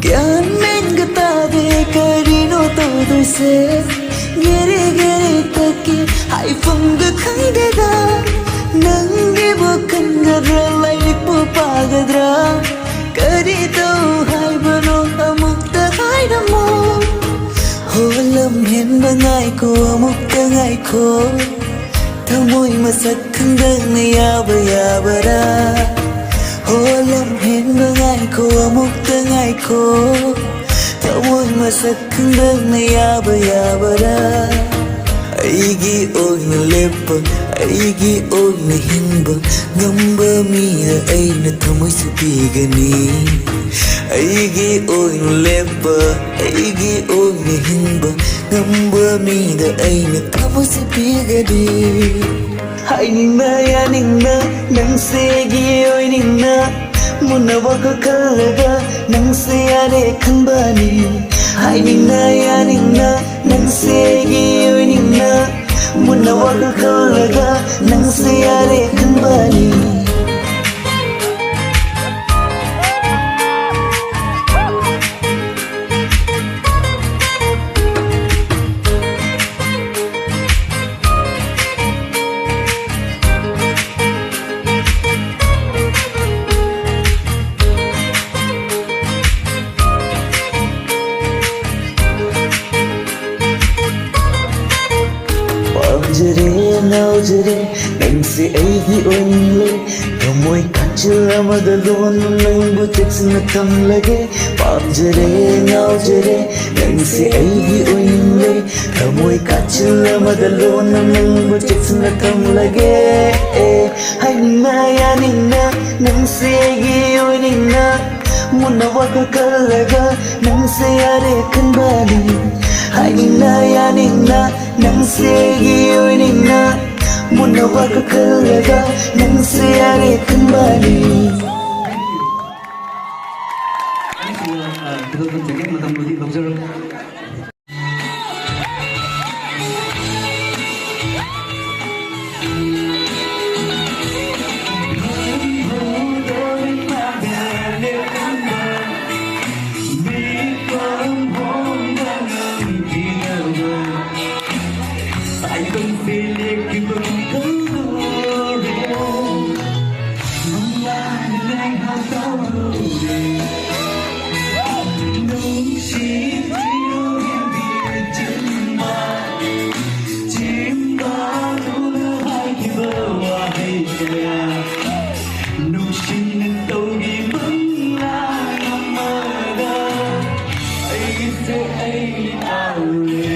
ꯒ꯭ꯌꯥꯟ ꯃꯦꯟꯒ ꯇꯥꯗꯦ ꯀꯔꯤꯅꯣ ꯇꯧꯗꯣꯏꯁꯦ꯫ ꯒꯦꯔꯦ ꯒꯦꯔꯦ ꯇꯛꯀꯦ ꯍꯥꯏꯐꯝꯒ ꯈꯪꯗꯦꯗ꯫ ꯅꯪꯒꯤꯕꯨ ꯈꯟꯒꯗ꯭ꯔꯥ ꯂꯥꯏꯔꯤꯛꯄꯨ ꯄꯥꯒꯗ꯭ꯔꯥ? ꯀꯔꯤ ꯇꯧ ꯍꯥꯏꯕꯅꯣ ꯑꯃꯨꯛꯇ ꯍꯥꯏꯔꯝꯃꯣ꯫ ꯍꯣ ꯂꯝꯍꯦꯟꯕ ꯉꯥꯏꯈꯣ ꯑꯃꯨꯛꯇ ꯉꯥꯏꯈꯣ꯫ ꯊꯃꯣꯏ ꯃꯁꯛ ꯈꯪꯗꯅ ꯌꯥꯕ ꯌꯥꯕꯔꯥ? ꯍꯣ ꯂꯝꯍꯦꯟꯕ ꯉꯥꯏꯈꯣ ꯑꯃꯨꯛꯇ ꯉꯥꯏꯈꯣ꯫ ꯊꯃꯣꯏ ꯃꯁꯛ ꯈꯪꯗꯅ ꯌꯥꯕ ꯌꯥꯕꯔꯥ? ꯑꯩꯒꯤ ꯑꯣꯏꯅ ꯂꯦꯞꯄ, ꯑꯩꯒꯤ ꯑꯣꯏꯅ ꯍꯤꯡꯕ ꯉꯝꯕ ꯃꯤꯗ ꯑꯩꯅ ꯊꯃꯣꯏꯁꯦ ꯄꯤꯒꯅꯤ꯫ ꯑꯩꯒꯤ ꯑꯣꯏꯅ ꯂꯦꯞꯄ, ꯑꯩꯒꯤ ꯑꯣꯏꯅ ꯍꯤꯡꯕ ꯉꯝꯕ ꯃꯤꯗ ꯑꯩꯅ ꯊꯃꯣꯏꯁꯦ ꯄꯤꯒꯅꯤ꯫ ꯍꯥꯏꯅꯤꯡꯅ ꯌꯥꯅꯤꯡꯅ ꯅꯪꯁꯦ ꯑꯩꯒꯤ ꯑꯣꯏꯅꯤꯡꯅ꯫ ꯃꯨꯟꯅ ꯋꯥꯈꯜ ꯈꯜꯂꯒ ꯅꯪꯁꯦ ꯌꯥꯔꯦ ꯈꯟꯕꯅꯤ꯫ ꯍꯥꯏꯅꯤꯡꯅ ꯌꯥꯅꯤꯡꯅ ꯅꯪꯁꯦ ꯑꯩꯒꯤ ꯑꯣꯏꯅꯤꯡꯅ꯫ ꯃꯨꯟꯅ ꯋꯥꯈꯜ ꯈꯜꯂꯒ ꯅꯪꯁꯦ ꯌꯥꯔꯦ ꯈꯟꯕꯅꯤ꯫ ꯄꯥꯝꯖꯔꯦ, ꯉꯥꯎꯖꯔꯦ, ꯅꯪꯁꯦ ꯑꯩꯒꯤ ꯑꯣꯏꯅꯤꯡꯂꯦ꯫ ꯊꯃꯣꯏ ꯀꯥꯆꯤꯜ ꯑꯃꯗ ꯂꯣꯟꯅ ꯅꯪꯕꯨ ꯆꯦꯛꯁꯤꯟꯅ ꯊꯝꯂꯒꯦ꯫ ꯄꯥꯝꯖꯔꯦ, ꯉꯥꯎꯖꯔꯦ, ꯅꯪꯁꯦ ꯑꯩꯒꯤ ꯑꯣꯏꯅꯤꯡꯂꯦ꯫ ꯊꯃꯣꯏ ꯀꯥꯆꯤꯜ ꯑꯃꯗ ꯂꯣꯟꯅ ꯅꯪꯕꯨ ꯆꯦꯛꯁꯤꯟꯅ ꯊꯝꯂꯒꯦ꯫ ꯍꯥꯏꯅꯤꯡꯅ ꯌꯥꯅꯤꯡꯅ ꯅꯪꯁꯦ ꯑꯩꯒꯤ ꯑꯣꯏꯅꯤꯡꯅ ꯃꯨꯟꯅ ꯋꯥꯈꯜ ꯈꯜꯂꯒ ꯅꯪꯁꯦ ꯌꯥꯔꯦ ꯈꯟꯕꯅꯤ꯫ ꯍꯥꯏꯅꯤꯡꯅ ꯌꯥꯅꯤꯡꯅ ꯅꯪꯁꯦ ꯑꯩꯒꯤ ꯑꯣꯏꯅꯤꯡꯅ ꯃꯨꯟꯅ ꯋꯥꯈꯜ ꯈꯜꯂꯒ ꯅꯪꯁꯦ ꯌꯥꯔꯦ ꯈꯟꯕꯅꯤ꯫ ꯑꯅꯤꯁꯨꯕ, ꯑ, ꯈꯨꯗꯣꯜ ꯇꯝꯖꯒꯦ, ꯃꯇꯝꯕꯨꯗꯤ ꯂꯧꯖꯔꯣꯏ꯫ ꯅꯨꯡꯁꯤꯅ ꯇꯧꯈꯤꯕ ꯂꯥꯟ ꯑꯃꯗ ꯑꯩꯁꯦ ꯑꯩ ꯇꯧꯔꯦ꯫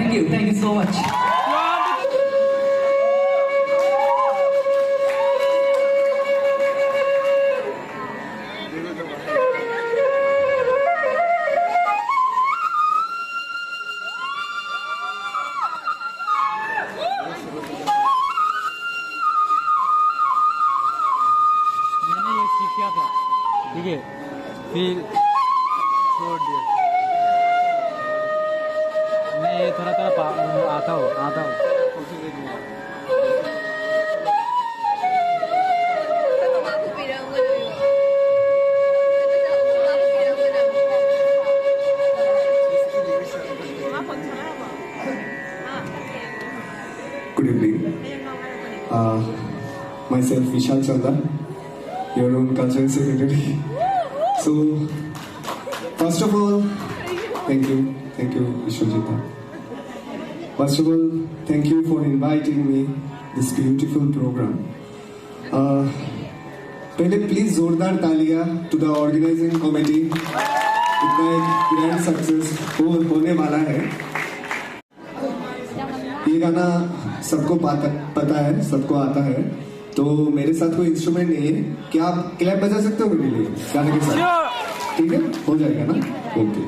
Thank you, thank you so much. मैंने ये सीख किया था, ठीक है, फिर छोड़ दिया। मैं ये थोड़ा थोड़ा पा-, आता हूँ, आता हूँ। Good evening. Uh, myself, Vishal Chanda, your own cultural secretary. So, first of all, thank you, thank you, Vishwajita. First of all, thank you for inviting me this beautiful program. Uh, पहले please जोरदार तालियां to the organising committee. इतना एक grand success हो, होने वाला है। ये गाना सबको पता, पता है, सबको आता है। तो मेरे साथ कोई इंस्ट्रूमेंट नहीं है, क्या आप क्लैप बजा सकते हो मेरे लिए गाने के साथ? ठीक है, हो जाएगा ना? ओके।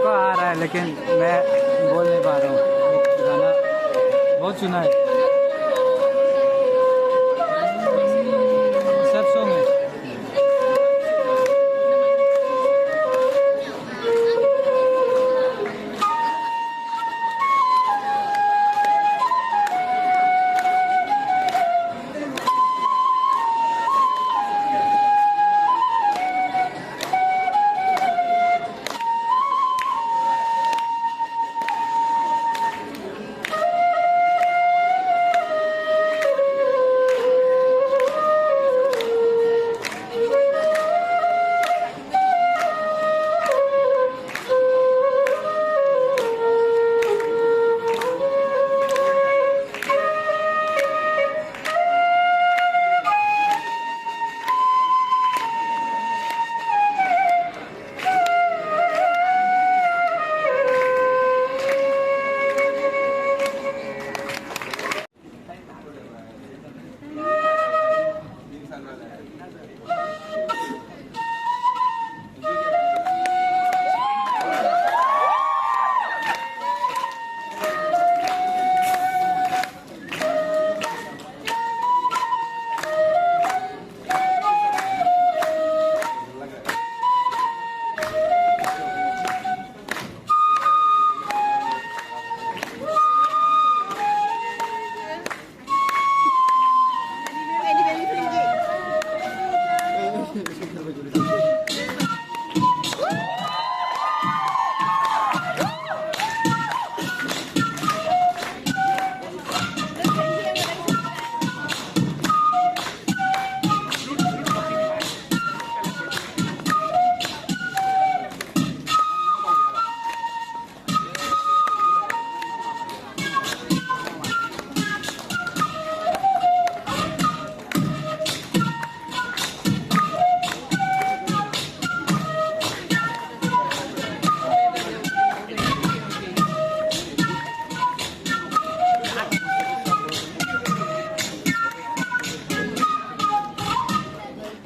आ रहा है, लेकिन मैं बोल नहीं पा रहा हूँ। गाना बहुत सुना है, सब सॉन्ग है।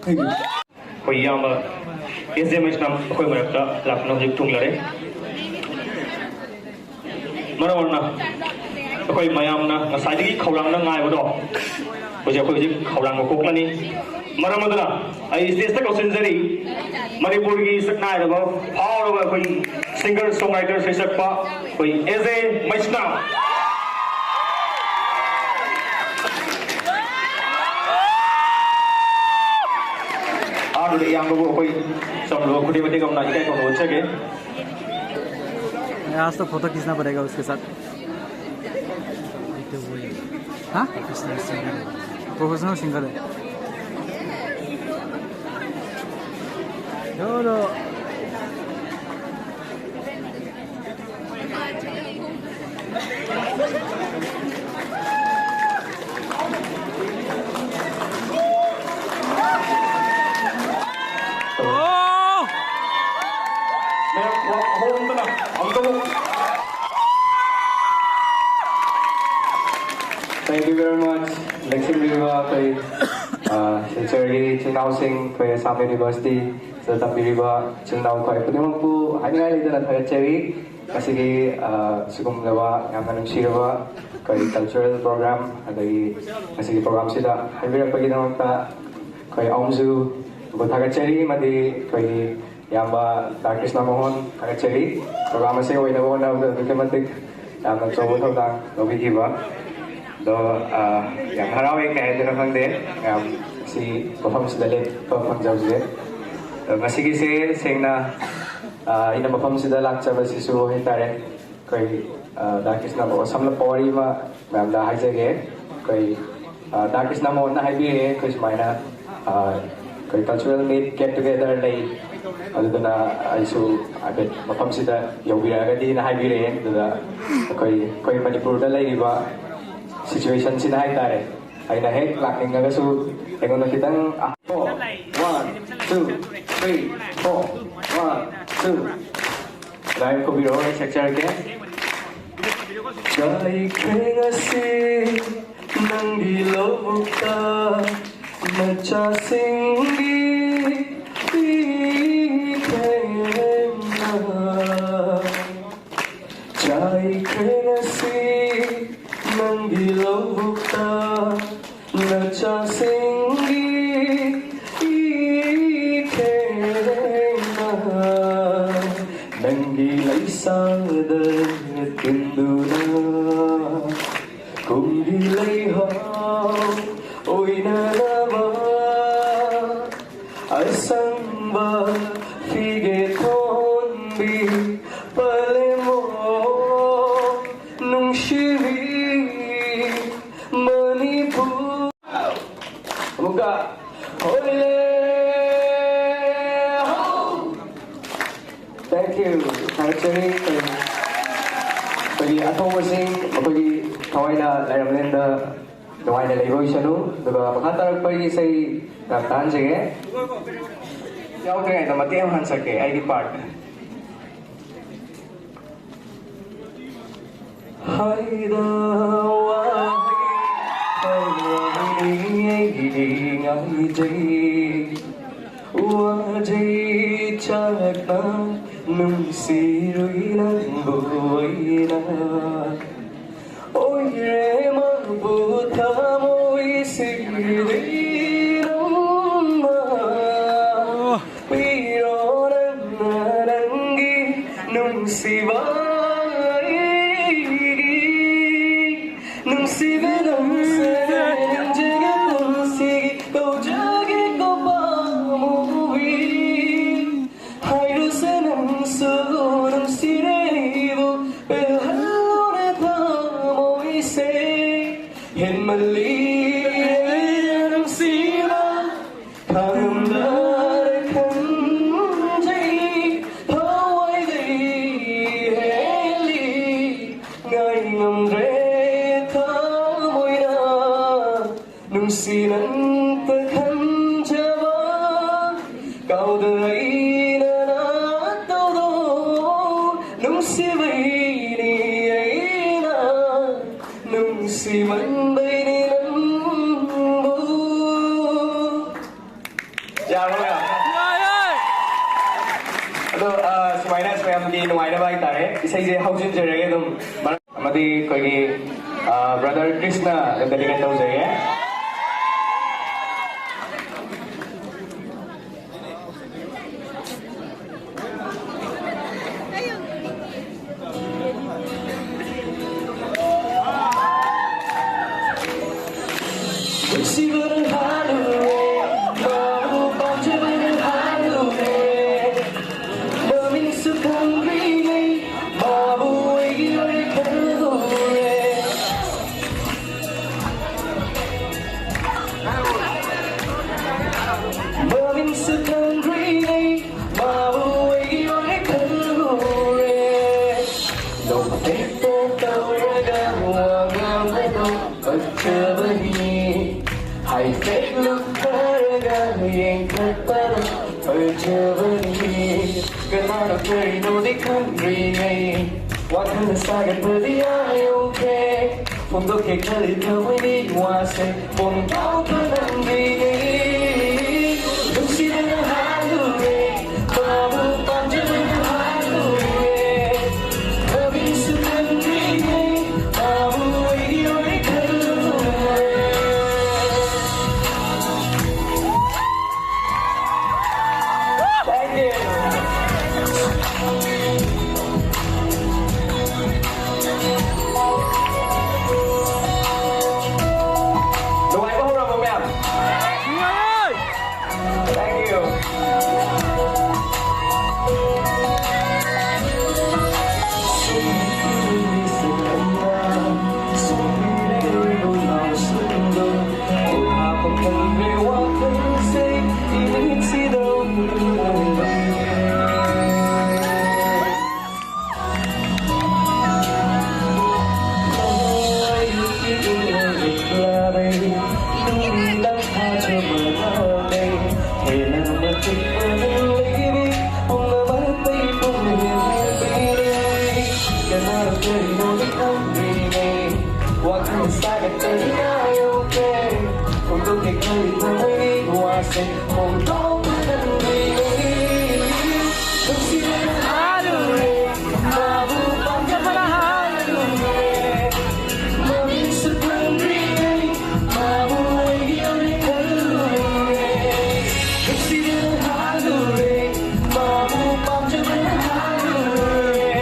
ꯑꯩꯈꯣꯏ ꯏꯌꯥꯝꯕ ꯑꯦꯁ ꯖꯦ ꯃꯩꯁꯅꯥꯝ ꯑꯩꯈꯣꯏ ꯃꯔꯛꯇ ꯂꯥꯛꯇꯨꯅ ꯍꯧꯖꯤꯛ ꯊꯨꯡꯂꯔꯦ꯫ ꯃꯔꯝ ꯑꯣꯏꯅ ꯑꯩꯈꯣꯏ ꯃꯌꯥꯝꯅ ꯉꯁꯥꯏꯗꯒꯤ ꯈꯧꯔꯥꯡꯅ ꯉꯥꯏꯕꯗꯣ ꯍꯧꯖꯤꯛ ꯑꯩꯈꯣꯏ ꯍꯧꯖꯤꯛ ꯈꯧꯔꯥꯡꯕ ꯀꯣꯛꯂꯅꯤ꯫ ꯃꯔꯝ ꯑꯗꯨꯅ ꯑꯩ ꯁ꯭ꯇꯦꯖꯇ ꯀꯧꯁꯤꯟꯖꯔꯤ ꯃꯅꯤꯄꯨꯔꯒꯤ ꯁꯛꯅꯥꯏꯔꯕ ꯐꯥꯎꯔꯕ ꯑꯩꯈꯣꯏ ꯁꯤꯡꯒꯔ ꯁꯣꯡ ꯔꯥꯏꯇꯔ ꯁꯩꯁꯛꯄ ꯑꯩꯈꯣꯏ ꯑꯦꯖꯦ ꯃꯩꯁꯅꯥꯝ꯫ ꯑꯍꯥꯟꯕꯗ ꯏꯌꯥꯝꯕꯕꯨ ꯑꯩꯈꯣꯏ ꯆꯝꯂꯕ ꯈꯨꯗꯤꯡ ꯃꯇꯦꯛ ꯑꯃꯅ ꯏꯀꯥꯏ ꯈꯨꯝꯅꯕ ꯎꯠꯆꯒꯦ꯫ आज तो फोटो खींचना पड़ेगा उसके साथ। हाँ? प्रोफेशनल सिंगर है। चलो। ꯃꯌꯥꯝ ꯈꯨꯕꯥꯛ ꯑꯍꯨꯝ ꯑꯝꯇꯅ ꯑꯃꯨꯛꯇ ꯑꯃꯨꯛ꯫ Thank you very much. ꯂꯦꯡꯁꯤꯟꯕꯤꯔꯤꯕ ꯑꯩꯈꯣꯏ, ꯑ, ꯁꯤꯜꯆꯔꯒꯤ ꯏꯆꯤꯜ ꯏꯅꯥꯎꯁꯤꯡ, ꯑꯩꯈꯣꯏ ꯑꯁꯥꯝ ꯌꯨꯅꯤꯚꯔꯁꯤꯇꯤꯗ ꯇꯝꯕꯤꯔꯤꯕ ꯏꯆꯤꯜ ꯏꯅꯥꯎ ꯑꯩꯈꯣꯏ ꯈꯨꯗꯤꯡꯃꯛꯄꯨ ꯍꯥꯏꯅꯤꯡꯉꯥꯏ ꯂꯩꯇꯅ ꯊꯥꯒꯠꯆꯔꯤ꯫ ꯉꯁꯤꯒꯤ, ꯑ, ꯁꯤꯒꯨꯝꯂꯕ ꯌꯥꯝꯅ ꯅꯨꯡꯁꯤꯔꯕ ꯑꯩꯈꯣꯏ ꯀꯜꯆꯔꯦꯜ ꯄ꯭ꯔꯣꯒ꯭ꯔꯥꯝ, ꯑꯗꯒꯤ ꯉꯁꯤꯒꯤ ꯄ꯭ꯔꯣꯒ꯭ꯔꯥꯝꯁꯤꯗ ꯍꯥꯏꯕꯤꯔꯛꯄꯒꯤꯗꯃꯛꯇ ꯑꯩꯈꯣꯏ ꯑꯍꯨꯝꯁꯨꯕꯨ ꯊꯥꯒꯠꯆꯔꯤ, ꯑꯃꯗꯤ ꯑꯩꯈꯣꯏꯒꯤ ꯏꯌꯥꯝꯕ ꯗꯥ ꯀ꯭ꯔꯤꯁꯅ ꯃꯣꯍꯟ ꯊꯥꯒꯠꯆꯔꯤ꯫ ꯄ꯭ꯔꯣꯒ꯭ꯔꯥꯝ ꯑꯁꯤ ꯑꯣꯏꯅꯕ ꯍꯣꯠꯅꯕꯗ ꯑꯗꯨꯛꯀꯤ ꯃꯇꯤꯛ ꯌꯥꯝꯅ ꯑꯆꯧꯕ ꯊꯧꯗꯥꯡ ꯂꯧꯕꯤꯈꯤꯕ꯫ ꯑꯗꯣ, ꯑ, ꯌꯥꯝ ꯍꯔꯥꯎꯋꯦ, ꯀꯩ ꯍꯥꯏꯗꯣꯏꯅꯣ ꯈꯪꯗꯦ, ꯃꯌꯥꯝ ꯁꯤ ꯃꯐꯝꯁꯤꯗ ꯂꯦꯞꯄ ꯐꯪꯖꯕꯁꯦ꯫ ꯑꯗꯣ ꯉꯁꯤꯒꯤꯁꯦ ꯁꯦꯡꯅ, ꯑ, ꯑꯩꯅ ꯃꯐꯝꯁꯤꯗ ꯂꯥꯛꯆꯕꯁꯤꯁꯨ ꯍꯥꯏꯇꯥꯔꯦ, ꯑꯩꯈꯣꯏ, ꯑ, ꯗꯥ ꯀ꯭ꯔꯤꯁꯅ ꯁꯝꯂꯞꯄ ꯋꯥꯔꯤ ꯑꯃ ꯃꯌꯥꯝꯗ ꯍꯥꯏꯖꯒꯦ꯫ ꯑꯩꯈꯣꯏ, ꯑ, ꯗꯥ ꯀ꯭ꯔꯤꯁꯅ ꯃꯣꯍꯟꯅ ꯍꯥꯏꯕꯤꯔꯦ, ꯑꯩꯈꯣꯏ ꯁꯨꯃꯥꯏꯅ, ꯑ, ꯑꯩꯈꯣꯏ ꯀꯜꯆꯔꯦꯜ ꯃꯤꯠ ꯒꯦꯠ ꯇꯨꯒꯦꯗꯔ ꯂꯩ, ꯑꯗꯨꯗꯨꯅ ꯑꯩꯁꯨ ꯍꯥꯏꯐꯦꯠ ꯃꯐꯝꯁꯤꯗ ꯌꯧꯕꯤꯔꯛꯑꯒꯗꯤꯅ ꯍꯥꯏꯕꯤꯔꯛꯑꯦ꯫ ꯑꯗꯨꯗ ꯑꯩꯈꯣꯏ, ꯑꯩꯈꯣꯏ ꯃꯅꯤꯄꯨꯔꯗ ꯂꯩꯔꯤꯕ ꯁꯤꯆꯨꯋꯦꯁꯟꯁꯤꯅ ꯍꯥꯏꯇꯥꯔꯦ, ꯑꯩꯅ ꯍꯦꯛ ꯂꯥꯛꯅꯤꯡꯉꯒꯁꯨ ꯑꯩꯉꯣꯟꯗ ꯈꯤꯇꯪ, ꯑ, four, one, two, three, four, one, two꯫ Live ꯈꯨꯕꯤꯔꯛꯑꯣ, ꯑꯩ ꯁꯛꯆꯔꯛꯀꯦ꯫ ꯌꯥꯏꯈ꯭ꯔꯦ ꯉꯁꯤ ꯅꯪꯒꯤ ꯂꯧꯕꯨꯛꯇ ꯃꯆꯥꯁꯤꯡꯒꯤ ꯏꯊꯦꯟꯅ ꯆꯥꯏꯈ꯭ꯔꯦ꯫ ꯅꯪꯒꯤ ꯂꯩꯁꯥꯗ ꯇꯤꯟꯗꯨꯅ ꯀꯨꯝꯒꯤ ꯂꯩꯍꯥꯎ ꯑꯣꯏꯅꯅꯕ ꯑꯁꯪꯕ ꯐꯤꯒꯦ ꯊꯣꯟꯕꯤ ꯄꯂꯦꯝꯕꯣ ꯅꯨꯡꯁꯤꯕꯤ ꯃꯅꯤꯄꯨꯔ꯫ ꯑꯃꯨꯛꯀ ꯍꯣꯏꯂꯦ ꯍꯣ꯫ Thank you. ꯊꯥꯒꯠꯆꯔꯤ꯫ ꯑꯩꯈꯣꯏꯒꯤ ꯑꯊꯧꯕꯁꯤꯡ ꯃꯈꯣꯏꯒꯤ ꯊꯋꯥꯏꯅ ꯂꯥꯏꯔꯝꯂꯦꯟꯗ ꯅꯨꯡꯉꯥꯏꯅ ꯂꯩꯕ ꯑꯣꯏꯁꯅꯨ꯫ ꯑꯗꯨꯒ ꯃꯈꯥ ꯇꯥꯔꯛꯄꯒꯤ ꯏꯁꯩ ꯉꯥꯛ ꯇꯥꯍꯟꯖꯒꯦ꯫ ꯌꯥꯎꯗ꯭ꯔꯤꯉꯩꯗ ꯃꯇꯦꯛ ꯑꯃ ꯍꯟꯖꯒꯦ ꯑꯩꯒꯤ part꯫ ꯍꯥꯏꯗ ꯋꯥꯍꯩ ꯍꯥꯏꯔꯕꯗꯤ ꯑꯩꯒꯤꯗꯤ ꯉꯥꯏꯖꯩ꯫ ꯋꯥꯖꯩ ꯆꯥꯛꯅ ꯅꯨꯡꯁꯤꯔꯨꯏ ꯅꯪꯕꯨ ꯑꯩꯅ꯫ ꯑꯣꯏꯔꯦ ꯃꯥꯕꯨ ꯊꯃꯣꯏ ꯁꯤꯗꯤ ꯅꯪꯅ ꯄꯤꯔꯣ ꯅꯪꯅ ꯅꯪꯒꯤ ꯅꯨꯡꯁꯤꯕ ꯑꯩꯒꯤ ꯅꯨꯡꯁꯤꯕ ꯅꯪꯁꯦ ꯅꯤꯡꯖꯒꯦ ꯄꯨꯟꯁꯤꯒꯤ ꯀꯧꯖꯒꯦ ꯀꯣ ꯄꯥꯝꯃꯨꯕꯤ꯫ ꯍꯥꯏꯔꯨꯁꯦ ꯅꯪꯁꯨ ꯅꯨꯡꯁꯤꯔꯦ ꯑꯩꯕꯨ ꯄꯦꯜꯍꯜꯂꯣꯅꯦ ꯊꯃꯣꯏꯁꯦ꯫ ꯍꯦꯟꯃꯜꯂꯤ ꯅꯨꯡꯁꯤꯕ ꯈꯥꯡꯂꯝꯂꯔꯦ ꯈꯟꯖꯩ ꯊꯋꯥꯏꯗꯒꯤ ꯍꯦꯜꯂꯤ ꯉꯥꯏ ꯉꯝꯗ꯭ꯔꯦ ꯊꯃꯣꯏꯅ꯫ ꯅꯨꯡꯁꯤ ꯅꯪꯇ ꯈꯟꯖꯕ ꯀꯥꯎꯗ ꯑꯩꯅ ꯅꯥꯠꯇꯧꯗꯣ ꯅꯨꯡꯁꯤꯕꯩꯅꯤ ꯑꯩꯅ ꯅꯨꯡꯁꯤꯃꯟꯕꯩꯅꯤ ꯅꯪꯕꯨ꯫ ꯌꯥꯔꯕꯣ? ꯑꯗꯣ, ꯑ, ꯁꯨꯃꯥꯏꯅ ꯃꯌꯥꯝꯒꯤ ꯅꯨꯡꯉꯥꯏꯅꯕ ꯍꯥꯏꯇꯥꯔꯦ, ꯏꯁꯩꯁꯦ ꯍꯧꯖꯤꯟꯖꯔꯒꯦ ꯑꯗꯨꯝ꯫ ꯑꯃꯗꯤ ꯑꯩꯈꯣꯏꯒꯤ, ꯑ, brother ꯀ꯭ꯔꯤꯁꯅ dedicate ꯇꯧꯖꯒꯦ꯫ ꯀꯅꯥꯅꯣ ꯀꯔꯤꯅꯣꯗꯤ ꯈꯪꯗ꯭ꯔꯤꯉꯩ ꯋꯥꯈꯜꯅ ꯁꯥꯒꯠꯄꯗꯤ ꯑꯥ ꯌꯧꯈ꯭ꯔꯦ꯫ ꯐꯣꯡꯗꯣꯛꯀꯦ ꯈꯜꯂꯤ ꯊꯃꯣꯏꯒꯤ ꯋꯥꯁꯦ ꯐꯣꯡꯗꯣꯛꯄ ꯅꯪꯗ꯭ꯔꯤꯉꯩ ꯅꯨꯡꯁꯤꯕꯅ ꯍꯥꯜꯂꯨꯔꯦ꯫ ꯃꯥꯕꯨ ꯄꯥꯝꯖꯕꯅ ꯍꯥꯜꯂꯨꯔꯦ꯫ ꯀꯔꯤꯁꯨ ꯈꯪꯗ꯭ꯔꯤꯉꯩ ꯃꯥꯕꯨ ꯑꯩꯒꯤ ꯑꯣꯏ ꯈꯜꯂꯨꯔꯦ꯫ Thank you. ꯅꯨꯡꯉꯥꯏꯕ ꯍꯧꯔꯕꯣ, ꯃꯌꯥꯝ? ꯅꯨꯡꯉꯥꯏꯔꯦ! Thank you. ꯋꯥꯈꯜ ꯁꯥꯒꯠꯇꯅ ꯌꯧꯈ꯭ꯔꯦ꯫ ꯐꯣꯡꯗꯣꯛꯀꯦ ꯈꯜꯂꯤ ꯊꯃꯣꯏꯒꯤ ꯋꯥꯁꯦ ꯐꯣꯡꯗꯣꯛꯄ ꯅꯪꯗ꯭ꯔꯤꯉꯩ ꯅꯨꯡꯁꯤꯕꯅ ꯍꯥꯜꯂꯨꯔꯦ꯫ ꯃꯥꯕꯨ ꯄꯥꯝꯖꯕꯅ ꯍꯥꯜꯂꯨꯔꯦ꯫ ꯃꯃꯤꯡꯁꯨ ꯈꯪꯗ꯭ꯔꯤꯉꯩ ꯃꯥꯕꯨ ꯑꯩꯒꯤ ꯑꯣꯏꯅ ꯈꯜꯂꯨꯔꯦ꯫ ꯅꯨꯡꯁꯤꯕꯅ ꯍꯥꯜꯂꯨꯔꯦ꯫ ꯃꯥꯕꯨ ꯄꯥꯝꯖꯕꯅ ꯍꯥꯜꯂꯨꯔꯦ꯫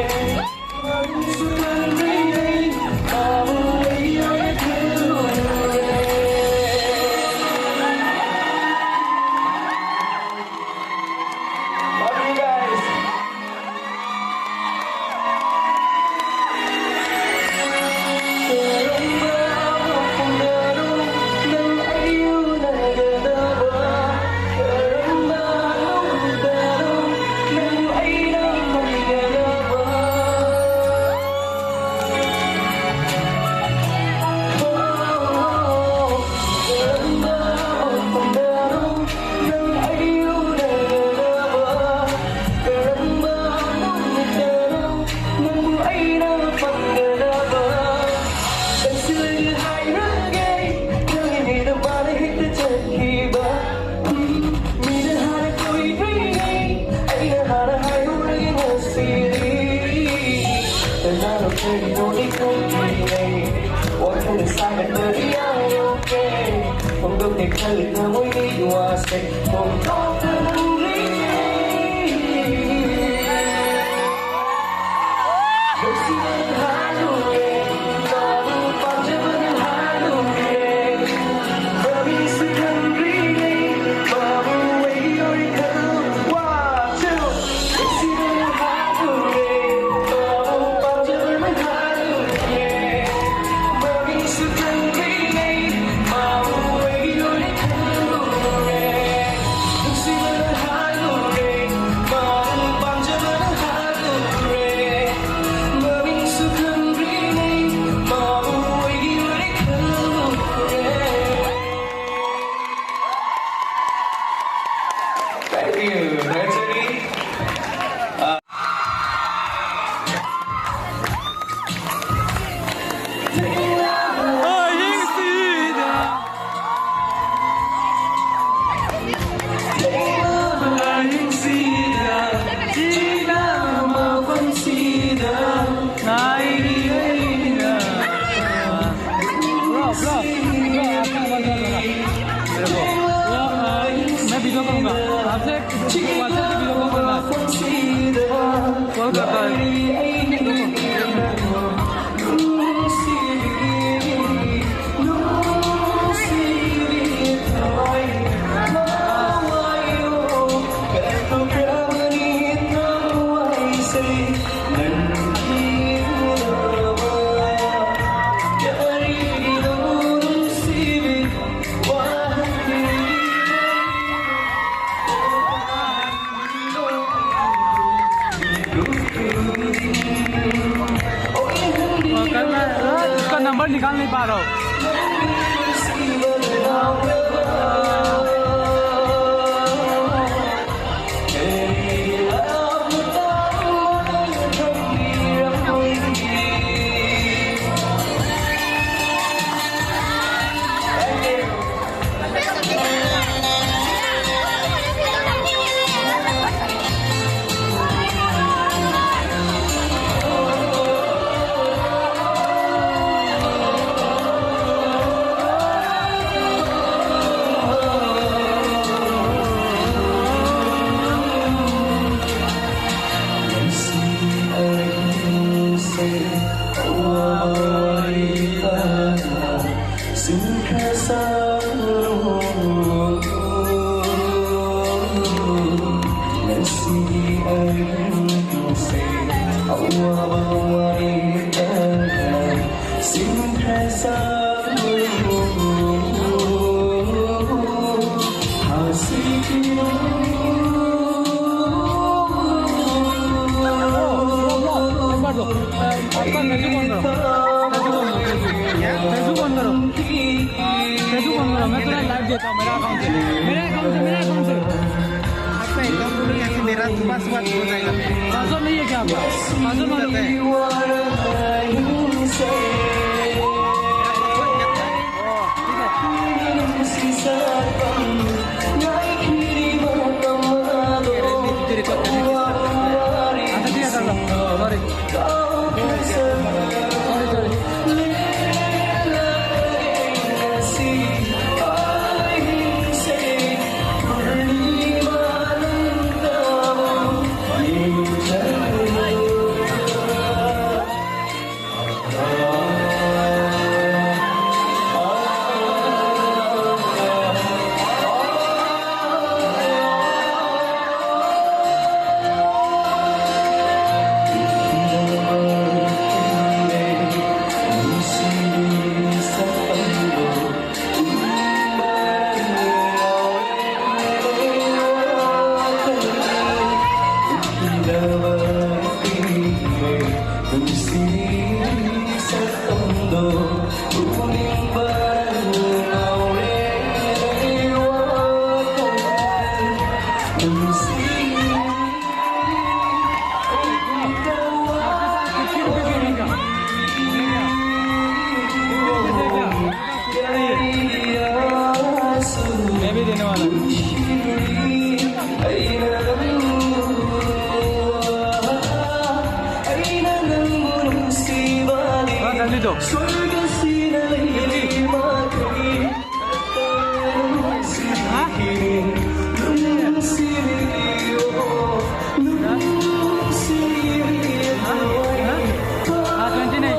Thank you. Naturally, uh, मैं वीडियो करूंगा आपसे, WhatsApp पे वीडियो कॉल करना है। कॉल करता है। और कल मैं, हाँ, इसका नंबर निकाल नहीं पा रहा हूँ। आपका फेसबुक ऑन करो, फेसबुक ऑन करो, फेसबुक। फेसबुक ऑन करो, फेसबुक ऑन करो। मैं तुम्हें लाइव देता हूँ मेरा अकाउंट से, मेरा अकाउंट से, मेरा अकाउंट से। आपका अकाउंट खोलो, यहाँ से मेरा पासवर्ड हो जाएगा। पासवर्ड नहीं है क्या आपका? पासवर्ड मांगो। ठीक है। अच्छा, ठीक है, कर लो। सॉरी। Sorry, sorry. मैं भी देने वाला हूँ। हाँ, कर ली तो। हाँ? हाँ? हाँ? हाँ, ट्वेंटी नाइन।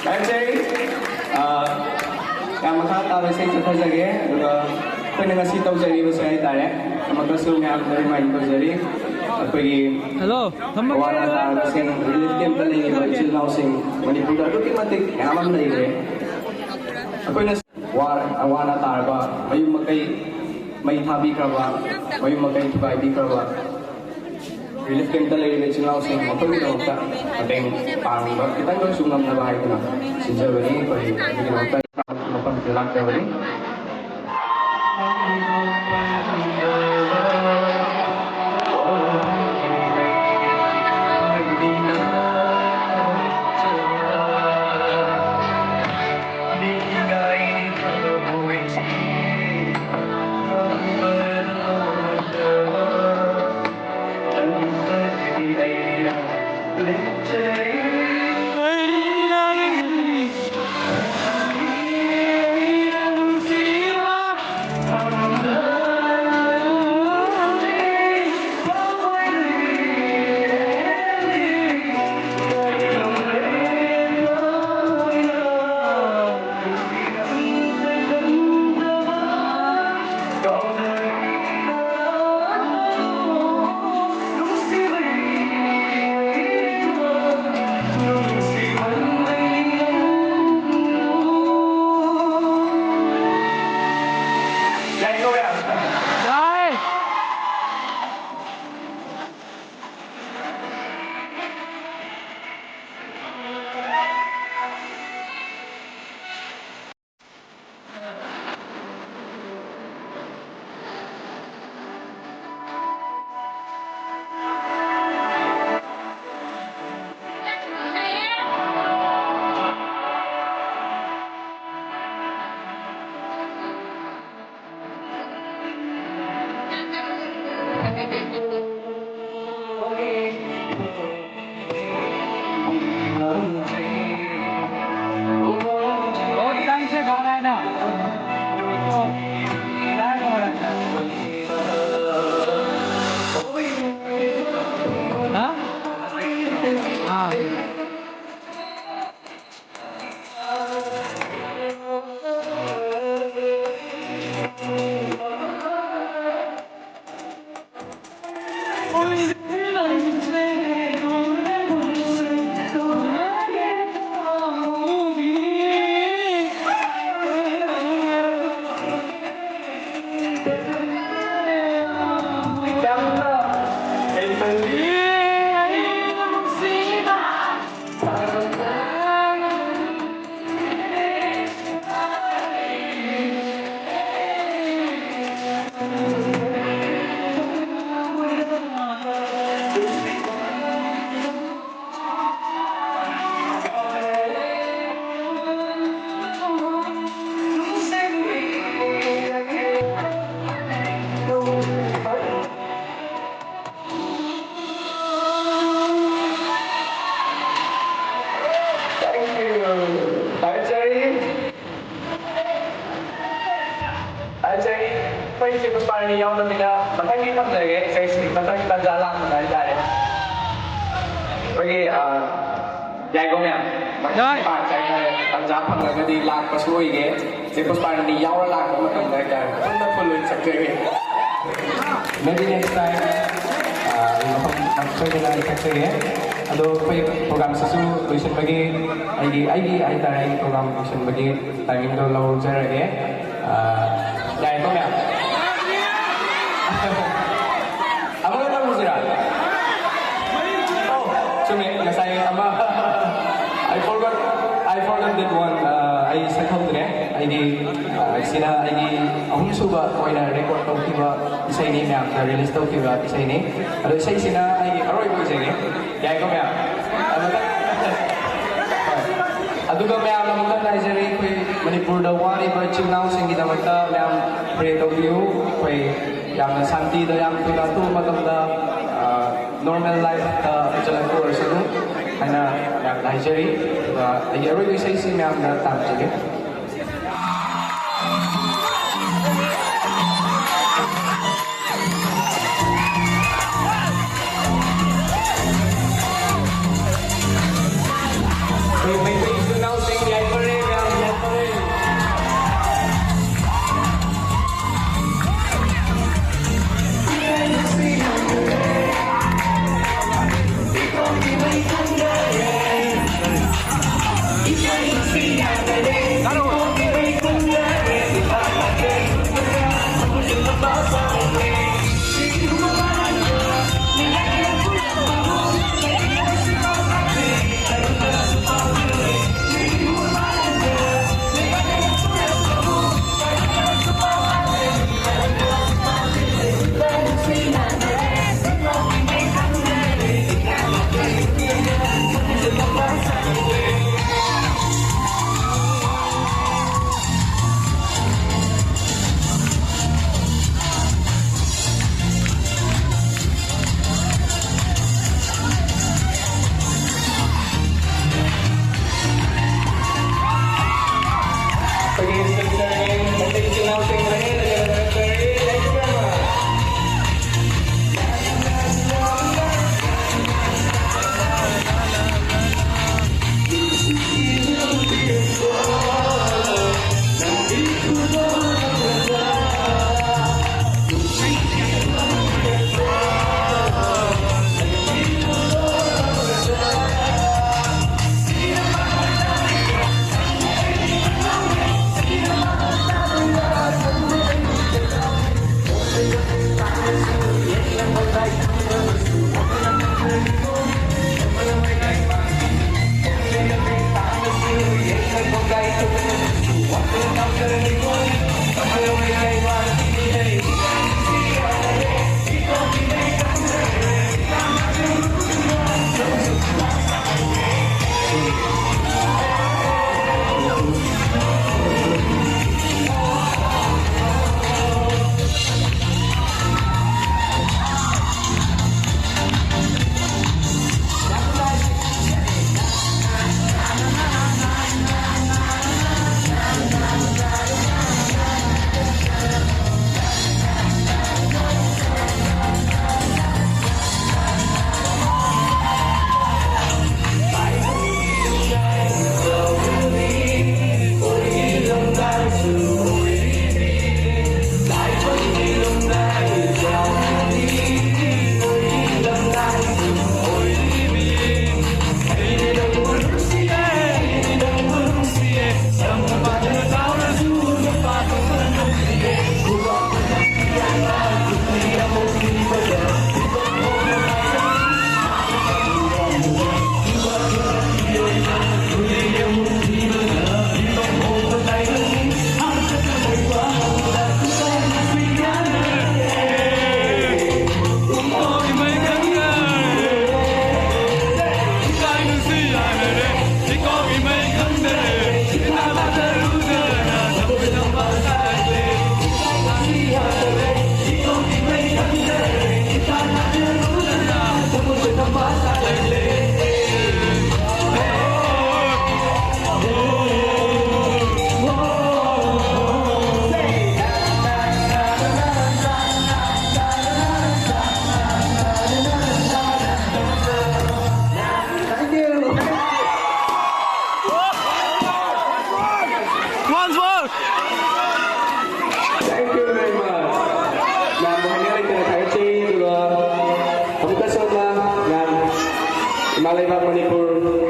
ꯍꯥꯏꯖꯔꯤ꯫ ꯑ, ꯌꯥꯝ ꯃꯈꯥ ꯇꯥꯕ ꯏꯁꯩ ꯆꯠꯊꯖꯒꯦ꯫ ꯑꯗꯨꯒ ꯑꯩꯈꯣꯏꯅ ꯉꯁꯤ ꯇꯧꯖꯔꯤꯕꯁꯦ ꯍꯥꯏꯇꯥꯔꯦ, ꯑꯃꯨꯛꯀꯁꯨ ꯃꯌꯥꯝꯗ remind ꯇꯧꯖꯔꯤ, ꯑꯩꯈꯣꯏꯒꯤ ꯍꯜꯂꯣ, ꯊꯝꯃꯒꯦ꯫ ꯑꯋꯥ ꯑꯅꯥ ꯇꯥꯔꯕꯁꯤꯡ, relief camp ꯇ ꯂꯩꯔꯤꯕ ꯏꯆꯤꯜ ꯏꯅꯥꯎꯁꯤꯡ ꯃꯅꯤꯄꯨꯔꯗ ꯑꯗꯨꯛꯀꯤ ꯃꯇꯤꯛ ꯃꯌꯥꯝ ꯑꯃ ꯂꯩꯔꯦ꯫ ꯑꯩꯈꯣꯏꯅ ꯋꯥ-, ꯑꯋꯥ ꯑꯅꯥ ꯇꯥꯔꯕ ꯃꯌꯨꯝ ꯃꯀꯩ ꯃꯩ ꯊꯥꯕꯤꯈ꯭ꯔꯕ, ꯃꯌꯨꯝ ꯃꯀꯩ ꯊꯨꯒꯥꯏꯕꯤꯈ꯭ꯔꯕ, relief camp ꯇ ꯂꯩꯔꯤꯕ ꯏꯆꯤꯜ ꯏꯅꯥꯎꯁꯤꯡ ꯃꯈꯣꯏꯒꯤꯗꯃꯛꯇ ꯃꯇꯦꯡ ꯄꯥꯡꯕ ꯈꯤꯇꯪꯗ ꯑꯣꯏꯔꯁꯨ ꯉꯝꯅꯕ ꯍꯥꯏꯗꯨꯅ ꯁꯤꯟꯖꯕꯅꯤ꯫ ꯑꯩꯈꯣꯏ ꯑꯗꯨꯒꯤꯗꯃꯛꯇ ꯃꯐꯝꯁꯤꯗ ꯂꯥꯛꯆꯕꯅꯤ꯫ ꯄꯨꯁꯄꯥꯔꯥꯅꯤ ꯌꯥꯎꯔꯃꯤꯅ ꯃꯊꯪꯒꯤ ꯊꯝꯖꯔꯒꯦ, ꯏꯁꯩꯁꯤ ꯃꯊꯪꯒꯤ ꯇꯥꯟꯖꯥ ꯂꯥꯛꯄꯗ ꯍꯥꯏꯇꯥꯔꯦ꯫ ꯑꯩꯈꯣꯏꯒꯤ, ꯑ, ꯌꯥꯏꯀꯣ ꯃꯌꯥꯝ? ꯃꯊꯪꯒꯤ ꯌꯥꯏ꯫ Part ꯁꯦ ꯍꯥꯏꯇꯥꯔꯦ, ꯇꯥꯟꯖꯥ ꯐꯪꯂꯒꯗꯤ ꯂꯥꯛꯄꯁꯨ ꯑꯣꯏꯒꯦ꯫ ꯆꯦ ꯄꯨꯁꯄꯥꯔꯥꯅꯤ ꯌꯥꯎꯔ ꯂꯥꯛꯄ ꯃꯇꯝꯗ ꯍꯥꯏꯇꯥꯔꯦ, ꯄꯨꯟꯅ ꯐꯨꯜ ꯑꯣꯏꯅ ꯆꯠꯆꯒꯦ꯫ Maybe next time, ꯑ, ꯃꯐꯝ ꯁꯣꯏꯗꯅ ꯑꯩ ꯆꯠꯆꯒꯦ꯫ ꯑꯗꯣ ꯑꯩꯈꯣꯏ program ꯁꯤꯁꯨ ꯂꯣꯏꯁꯤꯟꯕꯒꯤ ꯑꯩꯒꯤ, ꯑꯩꯒꯤ ꯍꯥꯏꯇꯥꯔꯦ, ꯑꯩꯒꯤ program ꯂꯣꯏꯁꯤꯟꯕꯒꯤ timing ꯗꯣ ꯂꯧꯖꯔꯒꯦ꯫ ꯑ, ꯌꯥꯏꯀꯣ ꯃꯌꯥꯝ? ꯑꯃꯒ ꯇꯧꯔꯨꯁꯤꯔꯥ? ꯑꯣ, ꯆꯨꯝꯃꯦ, ꯉꯁꯥꯏ ꯑꯃ, I forgot, I forgot that one. ꯑ, ꯑꯩ ꯁꯛꯍꯧꯗ꯭ꯔꯦ꯫ ꯑꯩꯗꯤ, ꯑ, ꯁꯤꯅ ꯑꯩꯒꯤ ꯑꯍꯨꯝꯁꯨꯕ ꯑꯣꯏꯅ record ꯇꯧꯈꯤꯕ ꯏꯁꯩꯅꯤ, ꯃꯌꯥꯝꯗ release ꯇꯧꯈꯤꯕ ꯏꯁꯩꯅꯤ꯫ ꯑꯗꯣ ꯏꯁꯩꯁꯤꯅ ꯑꯩꯒꯤ ꯑꯔꯣꯏꯕ ꯑꯣꯏꯖꯒꯦ꯫ ꯌꯥꯏꯀꯣ ꯃꯌꯥꯝ? ꯑꯗꯨꯒ, ꯍꯣꯏ꯫ ꯑꯗꯨꯒ ꯃꯌꯥꯝ ꯑꯃꯨꯛꯇꯪ ꯉꯥꯏꯖꯔꯤ, ꯑꯩꯈꯣꯏ ꯃꯅꯤꯄꯨꯔꯗ ꯋꯥꯔꯤꯕ ꯏꯆꯤꯜ ꯏꯅꯥꯎꯁꯤꯡꯒꯤꯗꯃꯛꯇ ꯃꯌꯥꯝ pray ꯇꯧꯕꯤꯌꯨ꯫ ꯑꯩꯈꯣꯏ ꯌꯥꯝꯅ ꯁꯥꯟꯇꯤꯗ, ꯌꯥꯝ ꯊꯨꯅ ꯑꯊꯨꯕ ꯃꯇꯝꯗ, ꯑ, normal life ꯇ ꯍꯟꯖꯤꯜꯂꯛꯄ ꯑꯣꯏꯔꯁꯅꯨ ꯍꯥꯏꯅ ꯃꯌꯥꯝꯗ ꯍꯥꯏꯖꯔꯤ꯫ ꯑꯗꯨꯒ ꯑꯩꯒꯤ ꯑꯔꯣꯏꯕ ꯏꯁꯩꯁꯤ ꯃꯌꯥꯝꯗ ꯇꯥꯟꯖꯒꯦ꯫ ꯑꯩꯈꯣꯏ ꯃꯩꯇꯩ ꯏꯆꯤꯜ ꯏꯅꯥꯎꯁꯤꯡ ꯌꯥꯏꯐꯔꯦ, ꯃꯌꯥꯝ ꯌꯥꯏꯐꯔꯦ꯫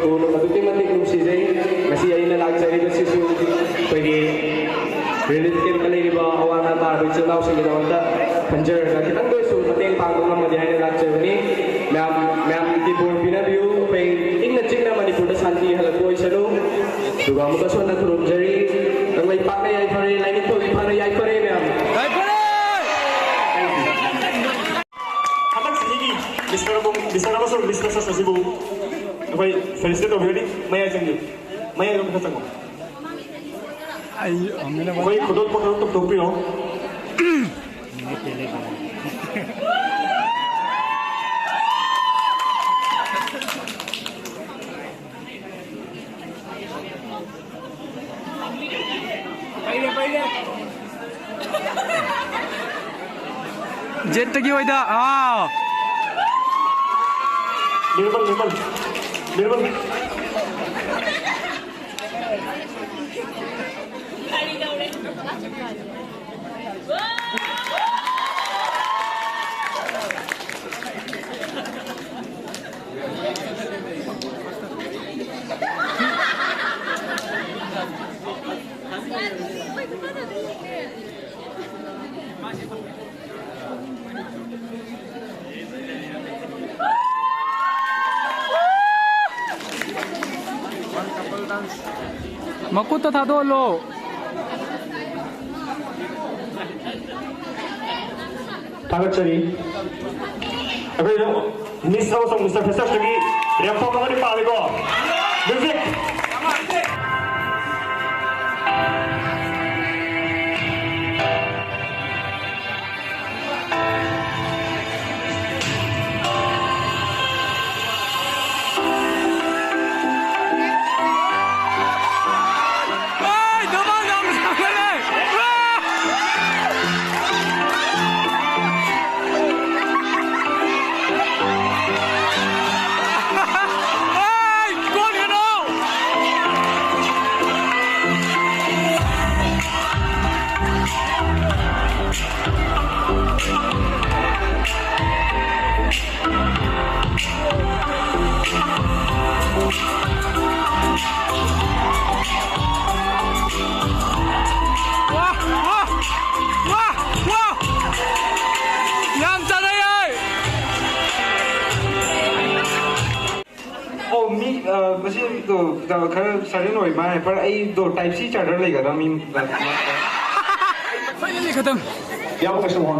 ꯄꯨꯝꯅꯃꯛ ꯑꯗꯨꯛꯀꯤ ꯃꯇꯤꯛ ꯅꯨꯡꯁꯤꯖꯩ꯫ ꯉꯁꯤ ꯑꯩꯅ ꯂꯥꯛꯆꯔꯤꯕꯁꯤꯁꯨ ꯑꯩꯈꯣꯏꯒꯤ ꯔꯤꯂꯤꯐ ꯀꯦꯝꯞꯇ ꯂꯩꯔꯤꯕ ꯑꯋꯥ ꯑꯅꯥ ꯇꯥꯔꯕ ꯏꯆꯤꯜ ꯏꯅꯥꯎꯁꯤꯡꯒꯤꯗꯃꯛꯇ ꯈꯟꯖꯔꯒ ꯈꯤꯇꯪꯗ ꯑꯣꯏꯔꯁꯨ ꯃꯇꯦꯡ ꯄꯥꯡꯕ ꯉꯝꯃꯗꯤ ꯍꯥꯏꯅ ꯂꯥꯛꯆꯕꯅꯤ꯫ ꯃꯌꯥꯝ, ꯃꯌꯥꯝꯒꯤ ꯕꯣꯔ ꯄꯤꯅꯕꯤꯌꯨ꯫ ꯑꯩꯈꯣꯏ ꯏꯪꯅ ꯆꯤꯛꯅ ꯃꯅꯤꯄꯨꯔꯗ ꯁꯥꯟꯇꯤ ꯍꯜꯂꯛꯄ ꯑꯣꯏꯁꯅꯨ꯫ ꯑꯗꯨꯒ ꯑꯃꯨꯛꯀꯁꯨ ꯍꯟꯅ ꯈꯨꯔꯨꯝꯖꯔꯤ꯫ ꯀꯪꯂꯩꯄꯥꯛꯅ ꯌꯥꯏꯐꯔꯦ, ꯂꯥꯏꯅꯤꯡꯊꯧ ꯏꯝꯐꯥꯜꯅ ꯌꯥꯏꯐꯔꯦ ꯃꯌꯥꯝ꯫ ꯍꯟꯗꯛ ꯆꯍꯤꯒꯤ ꯃꯤꯁꯇꯔ ꯑꯃ-, ꯃꯤꯁꯇꯔ ꯑꯃꯁꯨꯡ ꯃꯤꯁ ꯐ꯭ꯔꯦꯁꯔꯁ ꯑꯁꯤꯕꯨ ꯑꯩꯈꯣꯏ ꯐꯦꯂꯤꯁꯤꯇꯦꯠ ꯇꯧꯕꯤꯒꯅꯤ꯫ ꯃꯌꯥꯏ ꯆꯪꯕꯤꯌꯨ꯫ ꯃꯌꯥꯏ ꯂꯣꯝ ꯈꯔ ꯆꯪꯉꯣ꯫ ꯑꯩ ꯑꯃꯨꯛꯅ ꯑꯩꯈꯣꯏ ꯈꯨꯗꯣꯜ ꯄꯣꯠ ꯈꯔ ꯇꯧꯊꯣꯛꯄꯤꯔꯣ꯫ ꯖꯦꯠꯇꯒꯤ ꯑꯣꯏꯗ꯫ ꯑꯥ꯫ ꯅꯤꯔꯃꯜ, ꯅꯤꯔꯃꯜ꯫ ꯅꯤꯔꯃꯜ꯫ ꯃꯈꯨꯠꯇ ꯊꯥꯗꯣꯛꯍꯜꯂꯣ꯫ ꯊꯥꯒꯠꯆꯔꯤ꯫ ꯑꯩꯈꯣꯏ ꯃꯤꯁ ꯑꯃꯁꯨꯡ ꯃꯤꯁꯇꯔ ꯐ꯭ꯔꯦꯁꯔꯁꯇꯒꯤ ꯔꯦꯝꯐꯣꯛ ꯑꯃꯗꯤ ꯄꯥꯝꯃꯤꯀꯣ꯫ ꯃ꯭ꯌꯨꯖꯤꯛ꯫ ꯑꯩꯗꯣ ꯈꯔ ꯁꯔꯦꯟ ꯑꯣꯏ ꯃꯥ ꯍꯥꯏꯄꯔ ꯑꯩꯗꯣ ꯇꯥꯏꯞ ꯁꯤ ꯆꯥꯔꯖꯔ ꯂꯩꯒꯗꯕ ꯃꯤ Finally ꯈꯇꯝ. ꯌꯥꯕ ꯀꯩꯁꯨ ꯋꯥ